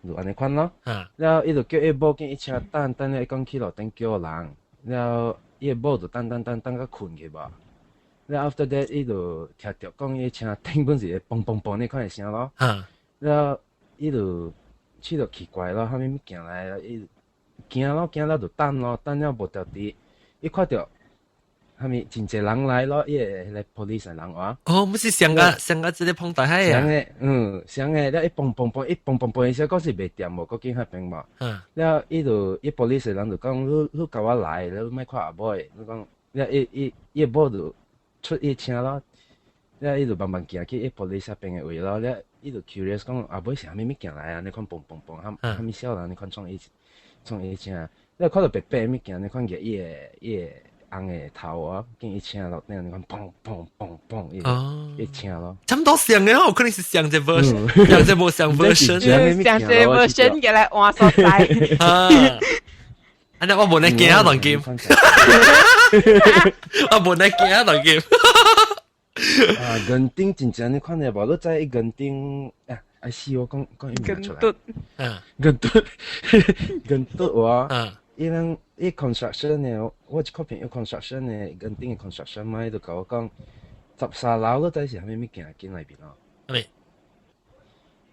就按呢款咯。了，伊就叫伊某緊伊車等，等了伊講去路頂叫人，了伊的某就等等等等到睏去無。了 after that 伊就聽著講伊車頂本是會嘣嘣嘣那款的聲咯。了，伊就覺著奇怪咯，啥物物件來？伊驚咯，驚了就等咯，等了無著佇，伊看著啥物真濟人來咯，伊個彼个 police 的人話。哦，毋是上個上個這個碰大海啊？上個，上個了伊嘣嘣嘣，伊嘣嘣嘣的時候，閣是袂掂無，閣緊彼邊無。了，伊就伊 police 的人就講：你你共我來，你莫看後尾。你講，了伊伊伊某就出伊車咯，了伊就慢慢行去伊 police 彼邊的位咯，了伊就 curious 講後尾是啥物物件來啊？你看嘣嘣嘣，啥啥物小人？你看創伊創伊車，了看著白白的物件，你看舉伊的伊的翁的頭啊，見伊車落頂，你看砰砰砰砰，伊伊車咯。差不多像的哦，可能是像這 version，像這無像 version，像這 version 嘅來換所在。啊！按呢我無咧驚啊，當劍，我無咧驚啊，當劍。啊，墾丁真正你看的無？你知伊墾丁啊？哎死我講講伊名出來。跟跟嘟跟嘟話，伊人伊 construction 的，我一個朋友 construction 的，跟頂個 construction 嘛，伊就共我講，13樓你知是啥物物件進內邊咯？咩？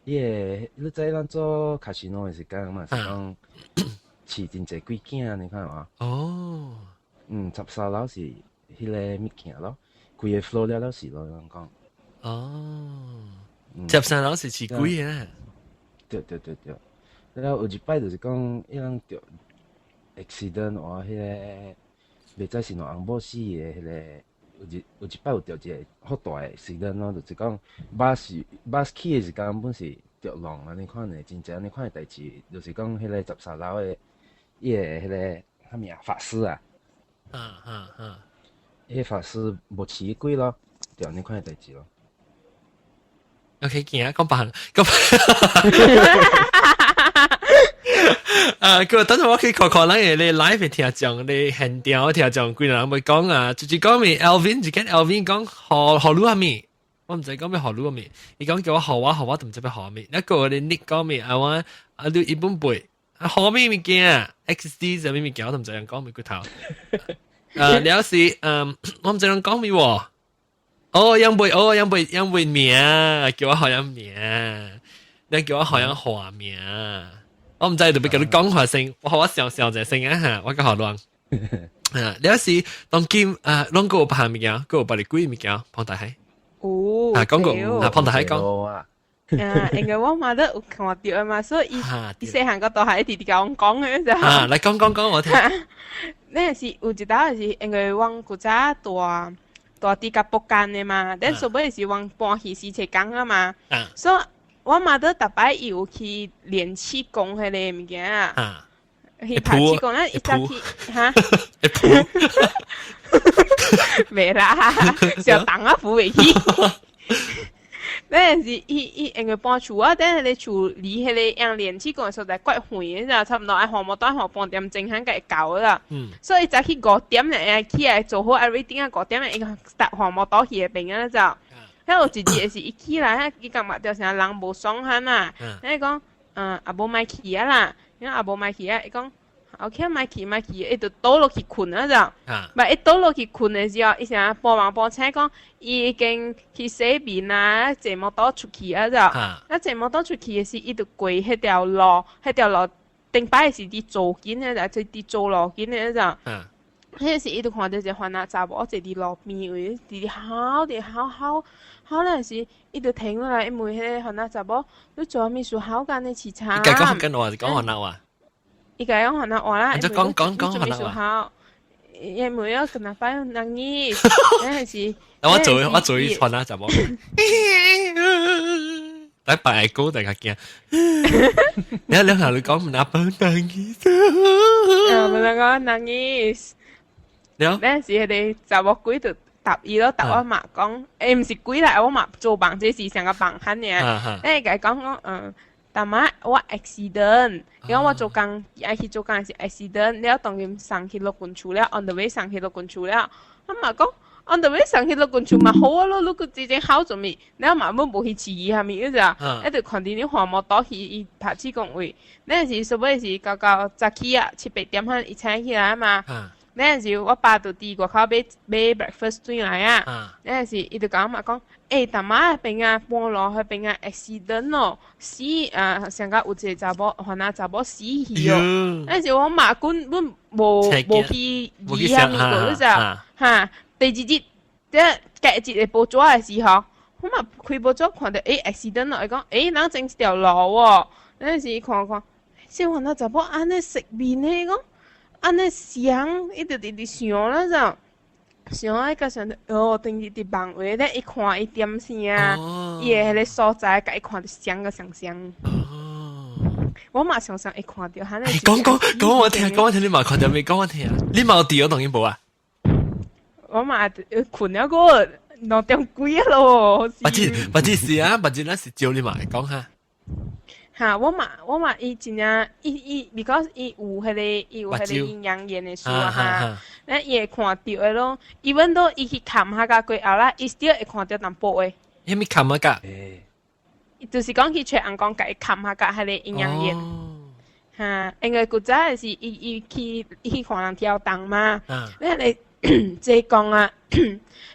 伊會，你知咱做卡西諾的時間嘛，是講飼真濟鬼囝，你看無？哦。嗯，十三樓是彼個物件咯，規個 floor 了了是咯，人講。哦。13樓是飼鬼啊？對對對對。了後有一擺就是講，伊人著 accident 話，彼個袂知是兩翁某死的彼個，有一擺有著一個好大的 accident 咯，就是講巴士巴士去的時間本是著浪按呢款的，真濟按呢款的代誌，就是講彼個十三樓的伊個彼個啥物啊法師啊，彼個法師無飼鬼咯，著按呢款的代誌咯。 OK，行講別項，講。佢等陣我去看看咱的咧 live 聽眾，咧現場聽眾，幾人會講啊？就是講咪 Alvin，就見 Alvin 講何何路阿咪，我毋知講咩何路阿咪，伊講叫我學我學我，都毋知欲學咩。一個咧你講咪啊我啊你一本背啊學咩物件？XD 啥物物件我都毋知人講咩骨頭。了是我毋知人講咩喎。哦，楊貝，哦，楊貝，楊貝名，叫我學樣名，你叫我學樣華名。我毋知特別叫你講話聲，我學我想想者聲啊嚇，我較學亂。啊，了是當今啊，攏閣有別項物件，閣有別個幾物件，龐大海。有。啊，講過啊，龐大海講。啊，因為我媽都有看著嘛，所以伊伊細漢個都係一直直共我講的就。啊，來講講講我聽。那是有一道是因為阮古早住住佇甲福建的嘛，但所尾是阮搬去西切港啊嘛，所以我媽都逐擺伊有去練氣功彼个物件啊，去拍氣功，咱伊早去哈，會浮，袂啦，小動啊浮袂去。那是伊伊因為搬厝啊，等彼个厝離彼个用練氣功的所在怪遠的，差不多愛換摩托換半點鐘，才會到啦。所以早起5點咧，起來做好 everything 啊，5點咧，伊搭換摩托去彼邊啊就。彼有一日是伊起來，伊感覺著啥人無爽漢啊，伊講，啊無莫去啊啦，伊講啊無莫去啊，伊講。OK，莫去莫去，伊就倒落去睏啊就，嘛伊倒落去睏的時候，伊啥半夢半醒講，伊已經去洗面啊，坐摩托出去啊就，啊坐摩托出去的時，伊就過彼條路，彼條路頂擺是佇左近的，就佇左路近的就，彼時伊就看著一個番仔查某坐佇路邊位，佇佇哭佇哭哭哭了時，伊就停落來，伊問彼个番仔查某，你做啥物事哭甲按呢悽慘？伊家講福建話，是講番仔話？伊家講番仔話啦，就講講講番仔話。伊問我 kenapa nangis，那是。我做伊番仔查某。但白哥大家驚。你兩下你講 kenapa nangis？啊，我講 nangis。了。那是彼个查某鬼就答伊咯，答我媽講，毋是鬼啦，我媽做夢，這是上個夢漢爾。伊共講講，逐擺我 accident，因為我做工愛去做工是 accident，了當今送去陸軍處了，on the way 送去陸軍處了，我嘛講 on the way 送去陸軍處嘛好啊咯，你閣真正好做物，了嘛阮無去飼伊啥物，你知影？一直看佇你換摩托去伊拍氣功位，那時所尾是到到早起啊，七八點彼伊醒起來嘛。那時我爸就佇外口買買 breakfast 轉來啊，那時伊就共我媽講，欸，逐擺彼邊啊半路彼邊啊 accident 咯，死啊，上甲有一個查某，番仔查某死去哦。那時我媽根本無去理啥物過，你知哈？第二日，即隔一日報紙的時候，我嘛開報紙看著，欸，accident 咯，伊講，欸，人整一條路哦。那時看看，這番仔查某按呢色面的講。按呢想，伊就直直想啦，就想啊，伊想著，哦，等伊佇夢話咧，伊看伊點聲，伊的彼个所在，共伊看著像個像像。哦，我嘛常常會看著，按呢。講講講我聽，講我聽，你嘛看著未？講我聽，你嘛有佇我當然無啊？我嘛睏了個2點幾咯。別日別日是啊，別日咱是招你嘛講下。哈，我嘛，伊真正，伊伊，because 伊有彼个，伊有彼個陰陽眼的書啊哈，咱伊會看著的咯。even though 伊去砍下甲過後啦，伊 still 會看著淡薄的。啥物砍啊甲？就是講去揣尪公共伊冚下甲彼个陰陽眼。哈，因為古早是伊去看人挑燈嘛，你你濟公啊，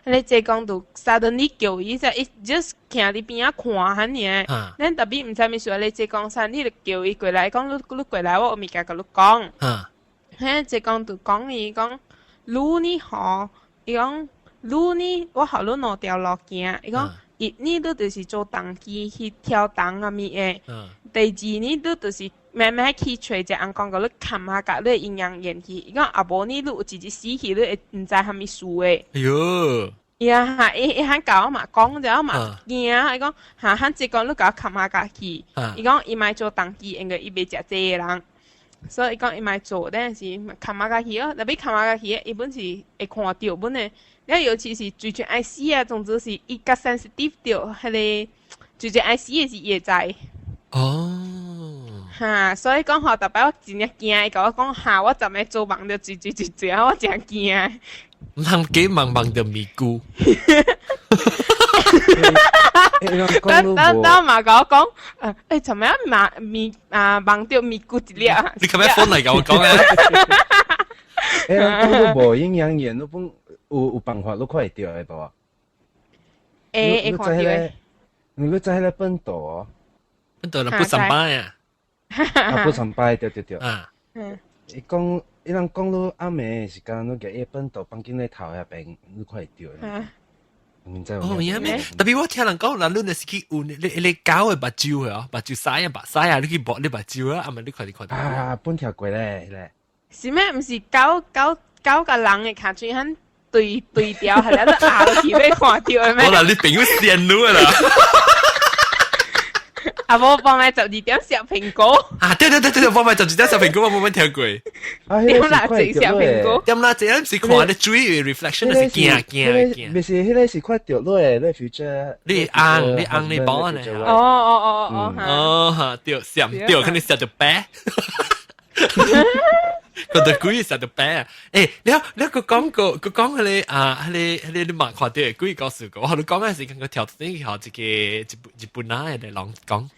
你濟公就 suddenly 叫伊，就伊 just 徛佇邊仔看遐爾，咱 tapi 毋知物事，你濟公 suddenly 就叫伊過來，講你過來，我有物件共你講。彼濟公就講伊講，你呢吼，伊講你呢，我予你兩條路行，伊講一呢，你就是做童乩去挑燈啊物的，第二呢，你就是慢慢去揣一個尪公共你冚下共你陰陽眼去，伊講啊無呢，你有一日死去，你會毋知啥物事的。哎喲！呀哈，伊伊共我嘛講著，我嘛驚，伊講哈，漢這講你共我冚下共去，伊講伊莫做童乩，因為伊袂食這个人，所以伊講伊莫做，但是冚下共去哦，tapi 冚下共去，伊本是會看著本的，了尤其是最最愛死啊，總之是伊較 sensitive 著，彼个最最愛死的是伊會知。哈，所以講吼，逐擺我真正驚，伊共我講哈，我昨暝做夢著水水水水，我真驚。毋通記夢夢著咪咕。等等等嘛，共我講，欸，尋日夢咪啊夢著咪咕一粒。你琴日 phone 嚟共我講啊？欸，人講你無陰陽眼，你本有辦法你看會著的無？會會看著。你知彼個本道哦？本道啦，不上班啊！啊，不上班，對對對。啊。伊講，伊人講你暗暝時間，你共伊糞道放進咧頭遐邊，你看會著。毋知哦，有咩？tapi 我聽人講，嗱，你若是去有你狗的目睭啊，目睭屎啊，目屎啊，你去摸你目睭啊，啊咪你看你看到。啊，本聽過咧，咧。是咩？毋是狗狗狗共人的跤喙很對對調，係咧都壓落去欲看著的咩？我啦，你朋友線路啦。啊無幫我12點食蘋果。啊，對對對對，幫我十二點食蘋果，我冇聽過。點啦？食蘋果。點啦？這樣是看你水 reflection 是驚驚驚。毋是，彼个是看著你的你 future。你紅你紅你寶呢？哦哦哦哦哦，哈對，閃對，肯定食著白。看著鬼食著白啊！欸，你閣講過，閣講彼个啊，彼个彼个你嘛看著鬼故事過，我你講的時間佢跳轉去予一個日本仔的人講。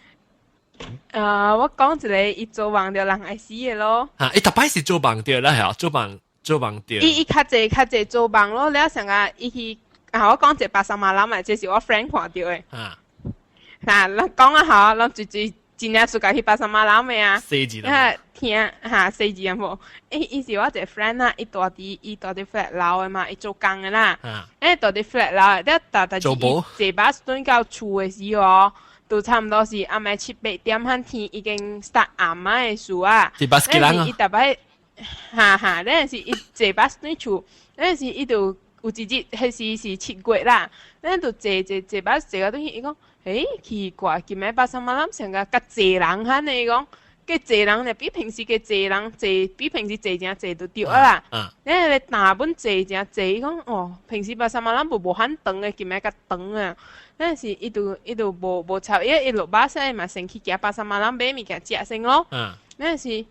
啊，我講一個伊做夢著人會死的咯。啊，伊逐擺是做夢著啦，係做夢做夢著。伊較濟做夢咯，了上個伊去啊，我講一個巴沙馬蘭嘛，這是我 friend 看著的。啊。嗱，咱講啊吼，咱最最真正暑假去巴沙馬蘭的啊。四字啊，聽哈四字無？伊伊是我一個 friend 啊，伊住佇 flat 樓的嘛，伊做工的啦。欸，住佇 flat 樓，了逐逐日伊坐巴士轉到厝的時候，都差毋多是暗暝七八點，彼天已經 start 暗啊的時啊。是巴士人啊？伊逐擺，哈哈，那時伊坐巴士轉厝，那時伊就有一日，彼時是7月啦，咱就坐坐坐巴士坐到轉去，伊講，欸，奇怪，今暝巴沙馬蘭上個較濟人遐呢，伊講，較濟人呢，比平時較濟人濟，比平時濟誠濟就對啊啦。咱個大本濟誠濟，伊講哦，平時巴沙馬蘭無遐長的，今暝較長啊。那時伊就無插，伊伊落巴士嘛，先去行巴沙馬蘭買物件食先咯。那時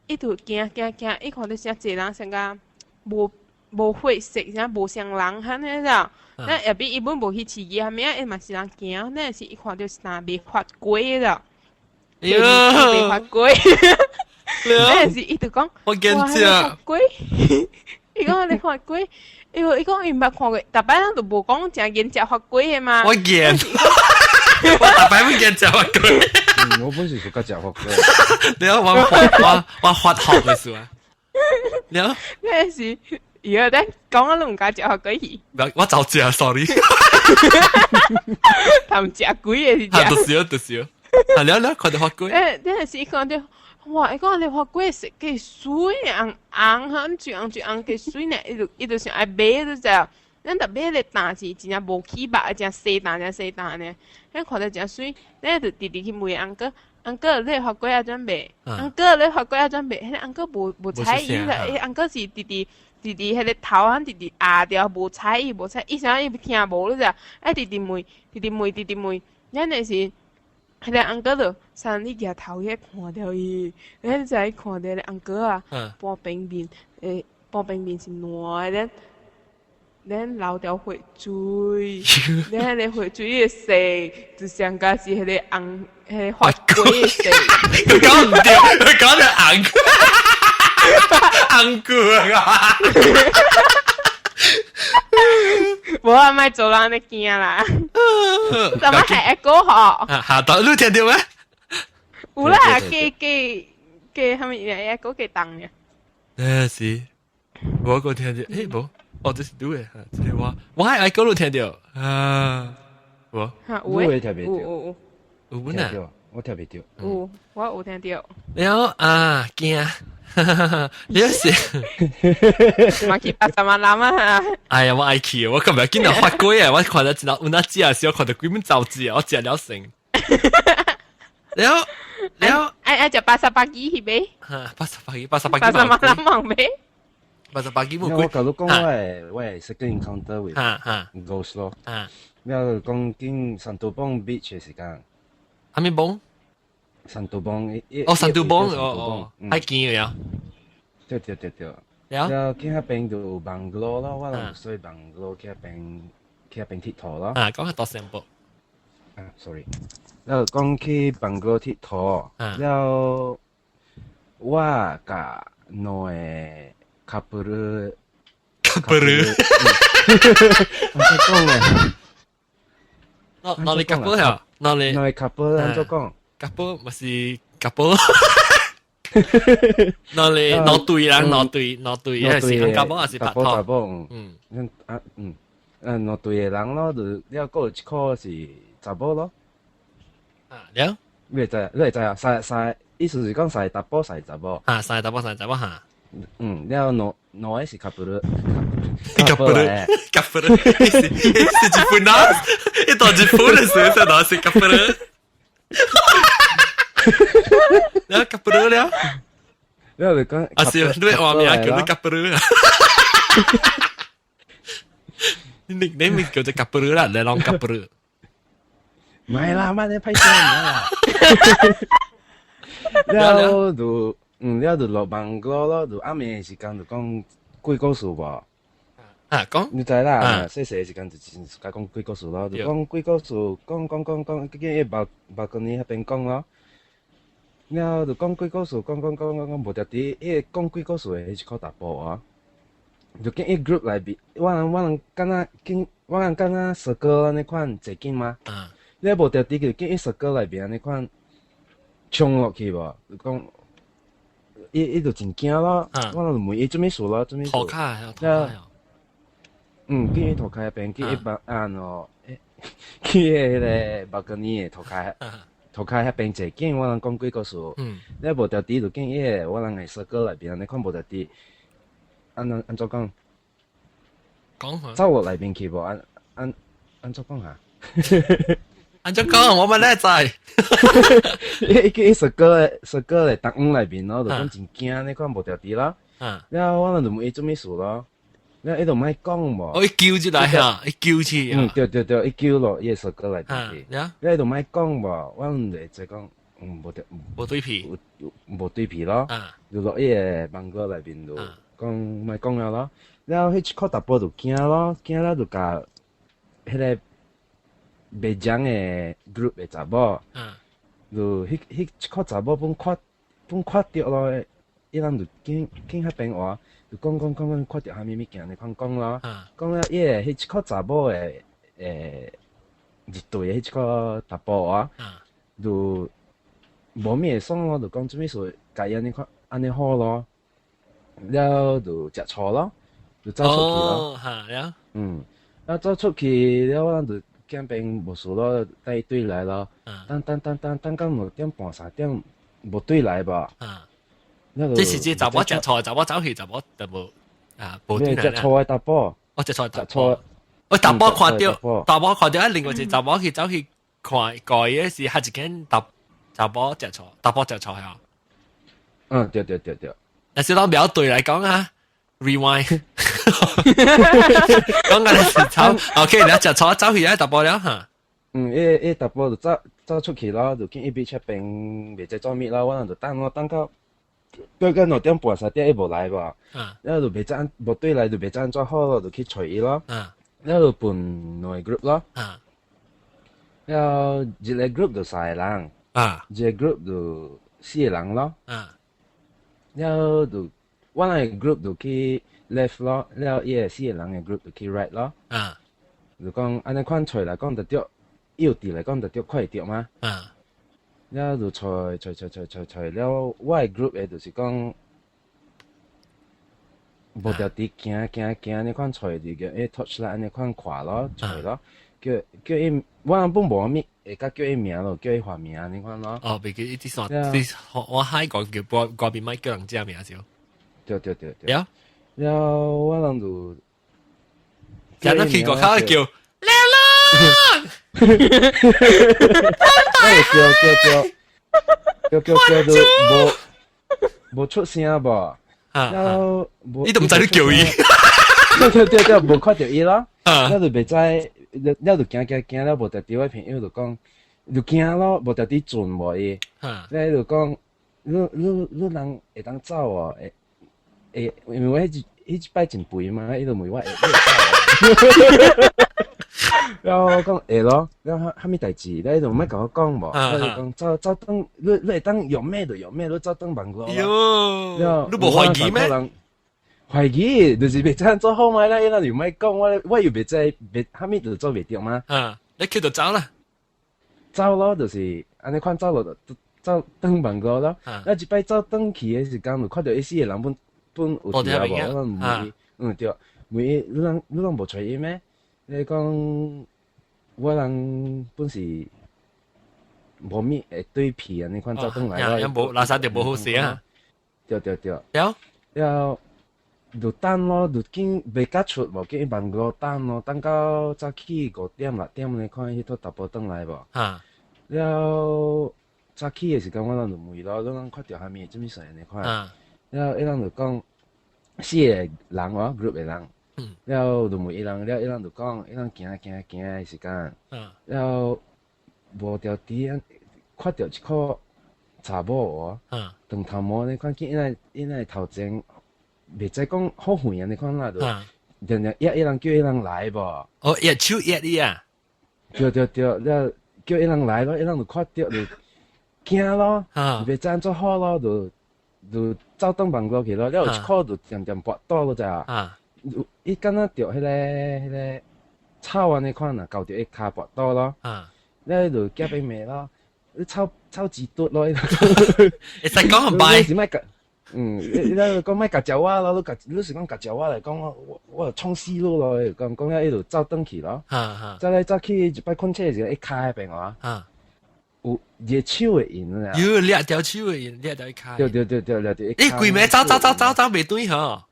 伊就行行行，伊看著誠濟人，上個無血色，啥無像人遐呢咋？那後壁伊本無去飼機，啥物啊？伊嘛是人行，那時伊看著是若袂發鬼的，袂發鬼。那時伊就講，我驚食鬼。伊講你發鬼，伊講伊毋捌看過，逐擺咱都無講誠見食發鬼的嘛。我見，我逐擺會見食發鬼。我本是屬較食發鬼。你講我發學的事啊？你講那時。伊個咱講啊，攏毋敢食發鬼去。我就食，sorry。他們食鬼的是食。就是哦，就是哦。啊，了了，看著發鬼。欸，那時看著，哇！伊講你發鬼色計媠紅紅，哈，最紅最紅計媠呢，伊就想愛買就知。咱逐買个擔是真正無起肉，誠細擔誠細擔呢。咱看著誠媠，咱就直直去問 uncle。uncle，你發粿按怎賣？uncle，你發粿按怎賣？彼個 uncle 無睬伊啦，彼 uncle 是直直。直直彼个頭啊，直直壓著，無睬伊，無睬伊，啥伊聽無你知？啊，直直問，直直問，直直問，咱那是，彼个 uncle 就送你舉頭去看著伊，咱才看著個 uncle 啊，半邊面，欸，半邊面是爛的，咱咱流條血水，咱彼個血水的色就像敢是彼個紅，彼個發粿的色。佢講唔對，佢講到紅紅過啊！無啊，莫做人咧驚啦。怎麼係一個嗬？啊，下到你聽到咩？有啦，加加加，啥物嘢？一個加重嘅。誒是，我個聽到，誒無，哦這是對的，這個我我係愛嗰度聽到啊，無，嚇有你會聽袂有有有本啊，我聽袂到。有，我有聽到。然後啊驚，你是嘛去八十萬人啊！哎呀，我愛去，我今日見到發鬼啊！我看到真有那隻時，我看到幾本雜誌啊，我食了成。然後，然後，愛愛食88支係咪？嚇，88支，88支。八十萬人望咩？88支冇我舊都講我的 second encounter with ghost 咯。然後講經 Santubong beach 的時間。啥物幫？ Santubong。哦，Santubong，哦哦，海邊嘅呀。對對對對。然後去彼邊就有 bungalow 咯，我人所以 bungalow 去彼邊𨑨迌咯。啊，講較大聲啵。啊，sorry。然後講去 bungalow 𨑨迌，然後我共兩個 couple。 couple。按怎講咧？哪哪裡 couple 呀？哪裡？兩個 couple 按怎講？couple 咪是 couple。哪裡兩對人，兩對兩對，還是講查某還是拍拖？嗯嗯啊嗯，啊兩對的人咯，就了閣有一箍是查某咯。啊，了？你會知？你會知啊？三三，意思是講三個查埔，三個查某。啊，三個查埔，三個查某哈。嗯，了兩兩個是 couple。 couple，couple，是是日本人，一到日本的時候，才拿是 couple。了 couple 了。了就講，啊是，你話名叫你 couple 啊？你你咪叫做 couple 啦，你啷 couple？唔係啦，媽你歹聲啦。了就嗯，了就落 bungalow 咯，就暗暝時間就講鬼故事無。啊，講你知啦，細細的時間就真喜歡講鬼故事咯，就講鬼故事，講講講講，見伊 balcony 彼邊講咯。然後就講鬼故事，講講講講講，無著佇彼个講鬼故事的彼一箍查埔啊，就見伊 group 內面，我人敢若見，我人敢若 circle 按呢款坐緊嗎？你無著佇就見伊 circle 內面按呢款衝落去無？就講，伊伊就真驚咯，我人就問伊做物事咯，做物事？塗跤，塗跤。嗯，見伊塗跤彼邊，見伊別按哦，見伊彼个 balcony 的塗跤。塗跤彼邊坐緊，我人講鬼故事。你無著佇就見伊个我人的 circle 內面，按呢款無著佇，按按按怎講？講走落內面去無？按按按怎講啊？按怎講？我嘛咧知。伊伊 circle circle 的東內面咯，就講真驚，呢款無著佇咯。了後我人就問伊做物事咯，了伊就莫講無。哦，伊叫出來哈，伊叫去。嗯，對對對，伊叫落伊個 circle 內面去。了伊就莫講無，我人就會做講，嗯，無對，無對皮，無對皮咯。就落伊個 bungalow 內面就講莫講了咯。了後彼一箍查埔就驚咯，驚了就共彼个袂講的 group 的查某，就彼彼一箍查某本看本看著咯，伊人就見見彼邊話，就講講講講看著啥物物件，按呢款講咯，講了伊个彼一箍查某的入隊的彼一箍查埔啊，就無物會爽咯，就講做物事，共伊按呢款按呢好咯，了就食醋咯，就走出去咯。哈，了，嗯，了走出去了，我人就見邊無事咯，帶對來咯，等等等等等到2點半3點無對來無。這是這查某食醋，查某走去，查某就無啊，無對來。食醋的查埔，我食醋查埔，我查埔看著，查某看著啊，另外一個查某去走去看，改的是彼一間查查某食醋，查埔食醋係啊。嗯，對對對對。但是當表對來講啊，rewind，講緊是走，OK，你食醋走去啊，查埔了哈。嗯，伊伊查埔就走走出去咯，就見伊邊出邊袂知做物咯，我人就等咯，等到。過到2點半3點伊無來無，了就袂知無對來就袂知按怎好咯，就去揣伊咯。了就分兩個 group 咯。了一個 group 就三個人，一個 group 就四個人咯。了就我那個 group 就去 left 咯，了伊個四個人的 group 就去 right 咯。就講按呢款揣來講就對，伊有佇來講就對，看會著嘛。了就揣揣揣揣揣揣了，我的 group 的就是講無著佇行行行，按呢款揣就叫伊 torchlight 按呢款看咯，揣咯，叫叫伊我人本無啥物會甲叫伊名咯，叫伊化名按呢款咯。哦，袂記伊啲線，啲我海講叫歌歌邊咪叫人知名少。對對對對。了，了我人就，有得去個口叫，嚟啦！我叫叫叫叫叫叫都無無出聲無，了無，你都毋知你叫伊。對對對對，無看著伊咯，了就袂知，了就行行行了無著佇我朋友就講，就驚咯，無著佇轉無伊，了就講，你你你人會當走哦，會會，因為我彼一彼一擺真肥嘛，伊就問我會會走。了我講會咯，了蝦米代誌，了伊就莫共我講無，我就講走走轉，你你會當用咩就用咩，你走轉網路。喲，你無懷疑咩？懷疑就是袂知做好嘛，啦，伊若又莫講，我我又袂知，袂蝦米就做袂著嘛。啊，你叫就走啦。走咯，就是按呢款走咯，就走轉網路咯。啊，一擺走轉去的時間，就看著伊四個人本本有佇啊無？我問伊，嗯對，問伊你人你攏無揣伊咩？你講我人本是無物會對皮啊，你款走轉來咯。無垃圾就無好勢啊。對對對。了了，就等咯，就緊袂甲出無，緊網路等咯，等到早起5點6點，你看彼套查埔轉來無？了早起的時間，我人就問咯，你人看著蝦米？啥物事你看？了伊人就講四個人哦，group 的人。了就問伊人，了伊人就講，伊人行行行的時間，了無著佇看著一箍查某哦，長頭毛你看見伊那伊那頭前，袂知講好遠啊，你看啦，就定定約伊人叫伊人來無？哦，約手約你啊？對對對，了叫伊人來咯，伊人就看著就驚咯，袂知按怎好咯，就就走轉網路去咯，了有一箍就漸漸跋倒咯，知啊？伊敢若著彼個彼個草按呢款啊，咬著伊跤跋倒咯。了伊就夾變罵咯，你臭臭雞肚咯！會使講很白。是莫共，嗯，你你講莫共食我咯，你共你是講共食我來講，我我我就創死你咯！講講了伊就走轉去咯。走來走去一擺困醒的時陣，伊跤彼邊哦。有一個手的印啊。喲，掠條手的印，掠條跤。對對對對，掠條。伊規暝走走走走走袂轉吼。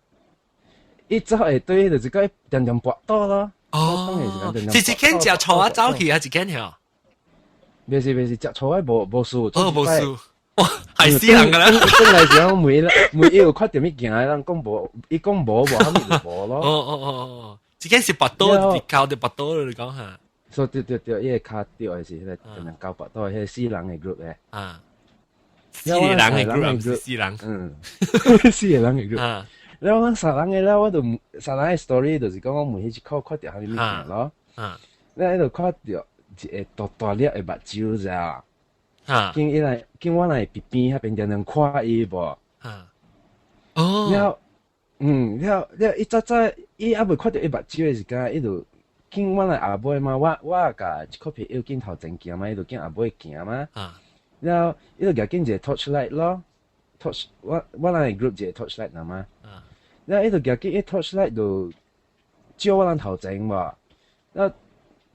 伊走會對，就是講定定跋倒咯。哦，是一間食錯啊走去，還是一間吼？袂是袂是，食錯啊無無事。哦，無事。哇，係死人㗎啦！轉來時陣問伊，問伊有看著物件，人講無，伊講無無，蝦米就無咯。哦哦哦哦，這間是跋倒，跤就跋倒咯，你講下。所以對對對，伊個跤著的是彼個定定跤跋倒，彼個四人的 group 的。啊，四個人的 group 毋是四人。嗯，四個人的 group。啊。了阮三人的了，我就三人的 story 就是講我問彼一箍看著蝦米物件咯。了伊就看著一個大大粒的目睭咋？見伊來，見我來邊邊彼邊定定看伊無？啊。哦。了，嗯，了了，伊早早伊猶未看著伊目睭的時間，伊就見我來後尾嘛，我我共一箍朋友見頭前行嘛，伊就見後尾行嘛。了，伊就舉緊一個 torchlight 咯，torch 我我來 group 一個 torchlight 嘛。了，伊就舉緊伊 torchlight 就照我人頭前無？了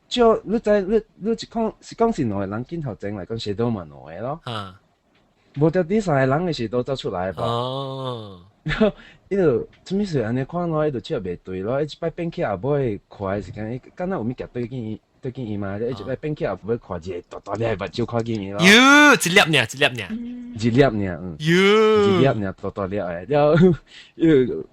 照你知你你一講是講是兩個人鏡頭前來講，shadow 嘛兩個咯。無著佇三個人的 shadow 走出來無？哦。了，伊就啥物事按呢看咯，伊就笑袂對咯。伊一擺變去後尾看的時間，伊敢若有物件對緊伊對緊伊嘛？伊一擺變去後尾看一個大大粒目睭看緊伊咯。喲，一粒爾，一粒爾。一粒爾，一粒爾大大粒的，了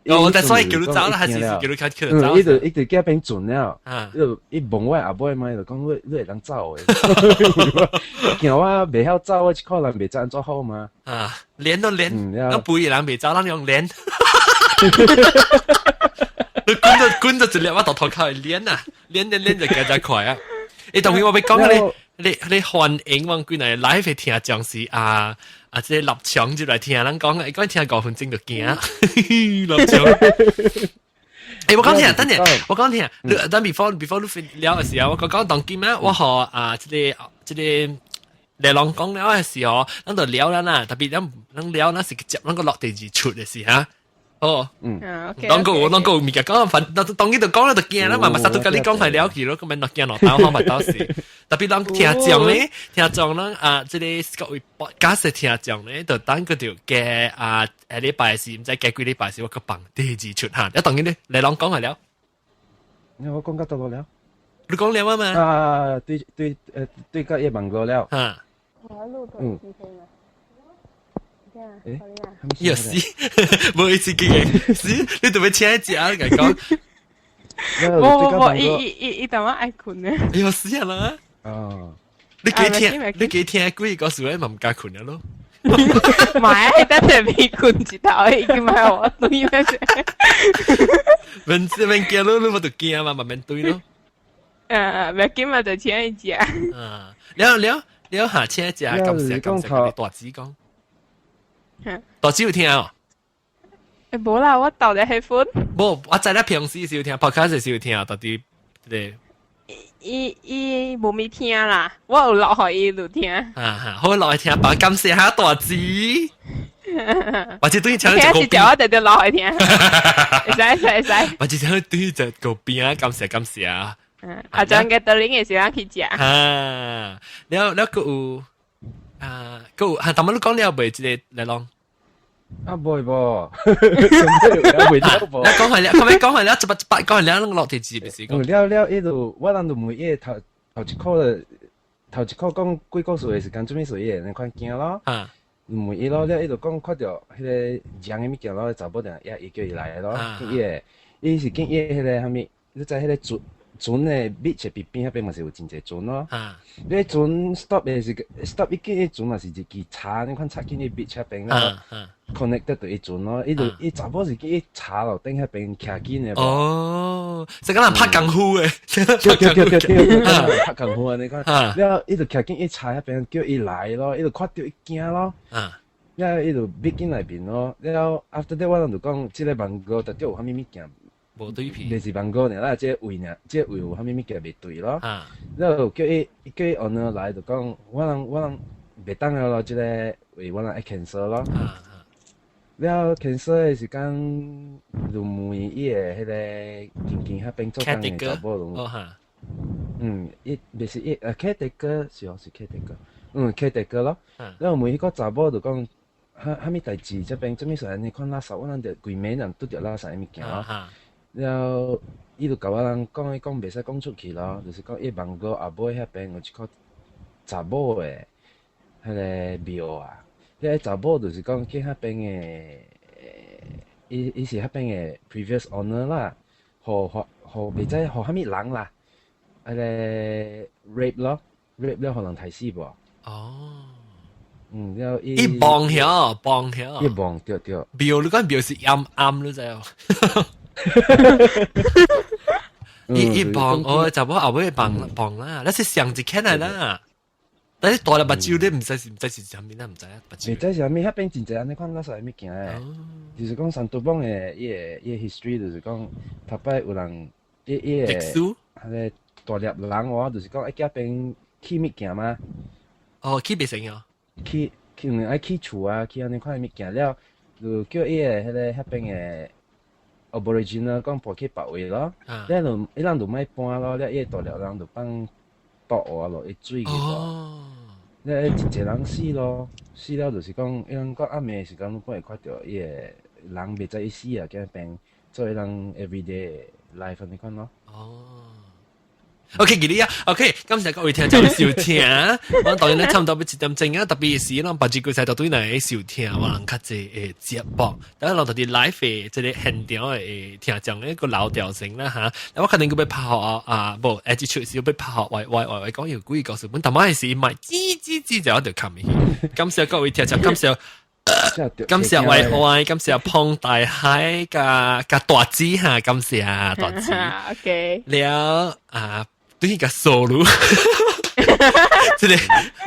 哦，但所以叫你走啦，還是叫你較叫你走？伊就叫變準了，伊就伊問我阿妹嘛，伊就講你會當走的，驚我袂曉走，我一個人袂知按怎好嘛。啊，練都練，我背人袂走，咱用練。你滾到滾到一粒，我到頭殼會練啊，練練練就加加快啊！你當然我欲講你歡迎往幾來 live 聽講是啊啊，這個立場就來聽人講，伊講聽5分鐘就驚，立場。欸，我講聽，等陣，我講聽，你等 before 你了的時候，我講講當今啊，我予啊，這個來人講了的時候，咱就聊啦啦，特別咱聊那是接咱個落第二出的時哈。哦，攏個有物件講，反當然就講了就驚啦嘛，嘛實都共你講係了去咯，咁樣落驚落刀，嘛到時。特別咱聽眾咧，聽眾咱啊，這個各位 podcast 聽眾咧，就等佢就加啊，下禮拜是毋知加幾禮拜是我閣放第二出哈。一當然咧，來人講係了。我講到倒了。你講了啊嘛？啊，對對，對個一萬個了。哈。嗯。欸，又是，無一次經驗，是，你特別請一隻啊，共講。無無無，伊伊伊伊當我愛睏呢。哎呦死啊啦！哦，你幾聽幾個數咧，嘛毋敢睏了咯。唔係，等陣未睏一頭，已經買我對咩啫？免免驚咯，你咪就驚嘛，嘛免對咯。誒，袂緊嘛，就請伊食。啊，了了了，下請一食，感謝感謝，你大姊講。大姊有聽哦？欸，無啦，我鬥咧彼份。無，我知啦，平時是有聽，podcast 是有聽，到底對。伊伊無咪聽啦，我有落予伊就聽。啊哈，好落去聽，把感謝下大姊。或者對聽一個邊，我就就落去聽。會使會使會使。或者聽對一個邊啊，感謝感謝啊。啊，將個到恁的時陣去食。啊，了了閣有啊，閣有，哈，頭仔你講了未？這個來攏。啊，袂噃，未了噃。你講係了，後尾講係了，一百一百講係了，攏落地字，不是講。了了，伊就我人就問伊頭頭一箍，頭一箍講鬼故事的時間，做物事伊會那款驚咯。啊。問伊咯，了伊就講看著彼個人的物件咯，查某定也伊叫伊來咯。見伊的，伊是見伊彼個啥物？你知彼個船船的 beach 邊邊彼邊嘛是有真濟船咯。啊。你船 stop 的時 stop 伊見伊船嘛是一支叉，你看插進去 beach 彼邊咯。connect 到伊船咯，伊就伊查某是見伊叉落頂彼邊徛緊的。哦，這個人拍功夫的。對對對對對，拍功夫啊！你看，了伊就徛緊伊叉彼邊叫伊來咯，伊就看著伊驚咯。了伊就逼進內邊咯，了 after that 我人就講，這個網哥到底有啥物物件？無對皮。袂是網哥爾啦，這個位爾，這個位有啥物物件袂對咯。了叫伊叫伊 owner 來就講，我人袂當了咯，這個位我人愛 cancel 咯。了 cancel 的時間就問伊的彼個近近彼邊做工的查某攏。哦哈。嗯，伊袂是伊，caretaker 是哦，是 caretaker，嗯，caretaker 咯。了問彼個查某就講。哈哈物代誌這邊做物事按呢款垃圾，我人就規暝人拄著垃圾的物件咯。了，伊就共我人講，伊講袂使講出去咯，就是講伊網哥後尾彼邊有一個查某的彼個廟啊，彼個查某就是講去彼邊的，伊伊是彼邊的 previous owner 啦，予予予袂知予啥物人啦，彼個 rape 咯，rape 了予人刣死無？哦。嗯，了伊伊望曉，望曉，伊望對對。廟你講廟是陰暗你知哦。伊伊望哦，就我後尾望望啦，那是上一間來啦。但是大粒目睭你毋知是啥物啦，毋知啊。目睭。袂知是啥物，彼邊真濟按呢款垃圾的物件的，就是講山都邦的伊個 history 就是講頭擺有人伊伊個歷史，彼個大粒人話就是講愛彼邊起物件嘛。哦，起袂成哦。起起愛起厝啊，起按呢款的物件了，就叫伊個彼個彼邊的 Aboriginal 講搬去別位咯。了就伊人就莫搬咯，了伊個大粒人就放毒藥落去水去咯。了真濟人死咯，死了就是講，伊人講暗暝時間攏會看著伊個人袂知伊死啊，驚病做伊人 everyday life 按呢款咯。哦。OK，記得啊，OK，感謝各位聽眾收聽，我當然咧差唔多欲一點鐘啊，特別是咱別幾個在對來收聽，我人較濟會節目，但係咱佇 live 的這個現場的聽眾一個老調聲啦嚇，我可能閣欲拍予啊，無，下一出是欲拍予歪歪歪歪講有幾個故事，本但係是賣吱吱吱就喺度冚去。感謝各位聽眾，感謝。感謝歪歪，感謝彭大海佮佮大姊哈，感謝大姊。 OK。了啊，對個收入，這個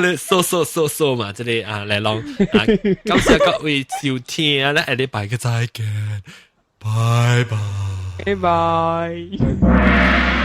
你收收收收嘛，這個啊來攏啊，感謝各位收聽，咱下禮拜閣再見，拜拜，拜拜。